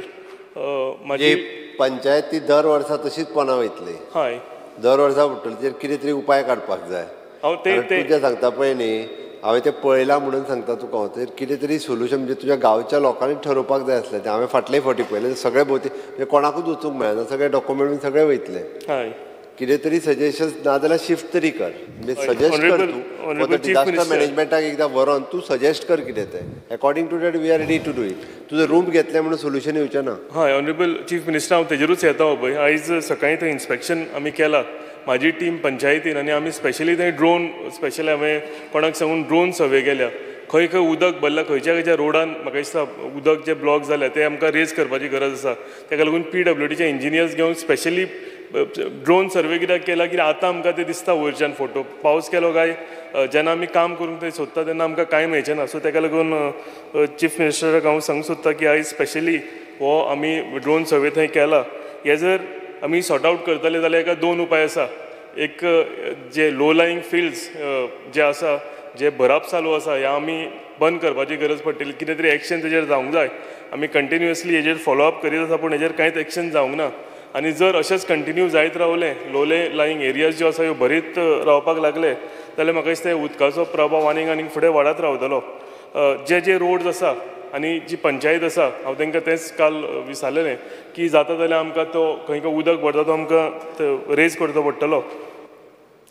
म्हाजी पंचायत ती दर वर्सा तशीच पोना वयतली, हय दर वर्सा पडटली, तेजेर कितें तरी उपाय काडपाक जाय. हांव ते तुजें सांगता पळय न्ही, हांवें तें पळयलां म्हणून सांगता तुका हांव, तेजेर कितें तरी सोल्युशन म्हणजे तुज्या गांवच्या लोकांनी ठरोवपाक जाय आसलें. तें हांवें फाटले फावटी पळयलें, सगळे भोवती म्हणजे कोणाकूच वचूंक मेळना, सगळे डॉक्युमेंट सगळे वयतले. हय कितें तरी सजेशन्स ना जाल्यार शिफ्ट तरी कर, म्हणजे सजेस्ट कर तूं डिजास्टर मॅनेजमेंटाक एकदां व्हरोन तूं सजेस्ट कर कितें तें, according to that we are ready to do it. तुजें रूम घेतलें म्हणून सोल्युशन येवचें ना. हय ऑनरेबल चीफ मिनिस्टर, हांव तेजेरूच येता पळय. आयज सकाळीं थंय इन्स्पेक्शन आमी केलां, म्हाजी टीम पंचायतीन, आनी आमी स्पेशली थंय ड्रोन स्पेशली हांवें कोणाक सांगून ड्रोन सर्वे केल्या, खंय खंय उदक भरलां, खंयच्या खंयच्या रोडान म्हाका दिसता उदक जे ब्लॉक जाल्या ते आमकां रेज करपाची गरज आसा. ताका लागून PWDचे इंजिनियर्स घेवन स्पेशली ड्रोन सर्वे कित्याक केला की आतां आमकां ते दिसता वयरच्यान फोटो, पावस केलो काय जेन्ना आमी काम करूंक थंय सोदता तेन्ना आमकां कांय मेळचें ना. सो ताका लागून चीफ मिनिस्टराक हांव सांगूंक सोदता की आयज स्पेशली हो आमी ड्रोन सर्वे थंय केला. हे जर आमी सॉर्ट आवट करतले जाल्यार एका 2 उपाय आसा. एक जे लो लाईंग फिल्ड्स जे आसा, जे भराप चालू आसा, ह्या आमी बंद करपाची गरज पडटली. कितें तरी एक्शन तेजेर जावंक जाय. आमी कंटिन्युअसली हेजेर फॉलोअप करीत आसा पूण हेजेर कांयच एक्शन जावंक ना. आनी जर अशेंच कंटिन्यू जायत रावलें, लो लाईंग एरियाज ज्यो आसा ह्यो भरीत रावपाक लागले जाल्यार म्हाका दिसता उदकाचो प्रभाव आनीक आनीक फुडें वाडत रावतलो. जे जे रोड्स आसा आनी जी पंचायत आसा, हांव तांकां तेंच काल विचारलेलें की जाता जाल्यार आमकां तो खंय खंय उदक भरता तो आमकां रेज करचो पडटलो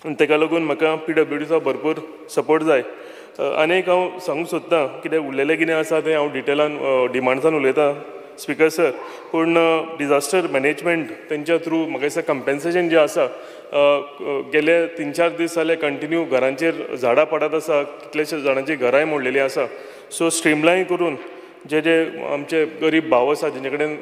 आनी ताका लागून म्हाका PWDचो भरपूर सपोर्ट जाय. आनी एक हांव सांगूंक सोदतां, कितें उरलेलें कितें आसा तें हांव डिटेलान डिमांड्सान उलयतां स्पिकर सर, पूण डिजास्टर मॅनेजमेंट तेंच्या थ्रू म्हाका दिसता कंपेन्सेशन जें आसा, गेले 3-4 दीस जाले कंटिन्यू घरांचेर झाडां पडत आसा, कितलेशे जाणांची घरांय मोडलेलीं आसा. सो स्ट्रीमलायन करून जे जे आमचे गरीब भाव आसा जेंचे कडेन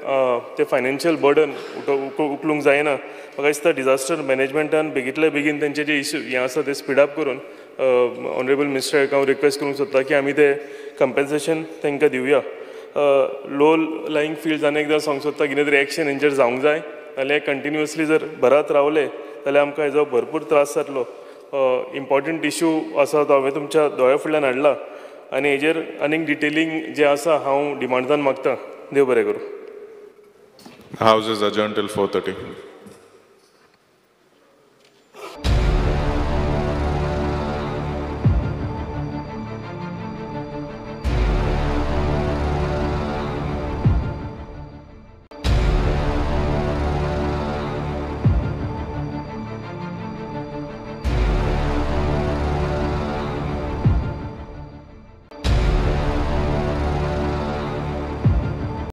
ते फायनान्शियल बर्डन उखलूंक जायना, म्हाका दिसता डिजास्टर मॅनेजमेंटान बेगींतले बेगीन तेंचे जे इश्यू हें आसा ते स्पिड अप करून ऑनरेबल मिनिस्टराक हांव रिक्वेस्ट करूंक सोदता की आमी ते कंपेन्सेशन तांकां दिवया. लो लाईंग फिल्ड्स आनी एकदां सांगूंक सोदता कितें तरी एक्शन हेंचेर जावंक जाय, नाल्यार कंटिन्युअसली जर भरात रावले जाल्यार आमकां हेजो भरपूर त्रास जातलो. इम्पॉर्टंट इश्यू आसा तो हांवें तुमच्या दोळ्या फुडल्यान हाडला आनी हेजेर आनीक डिटेलिंग जें आसा हांव डिमांड्सान मागता. देव बरें करूं. House is adjourned till 4:30.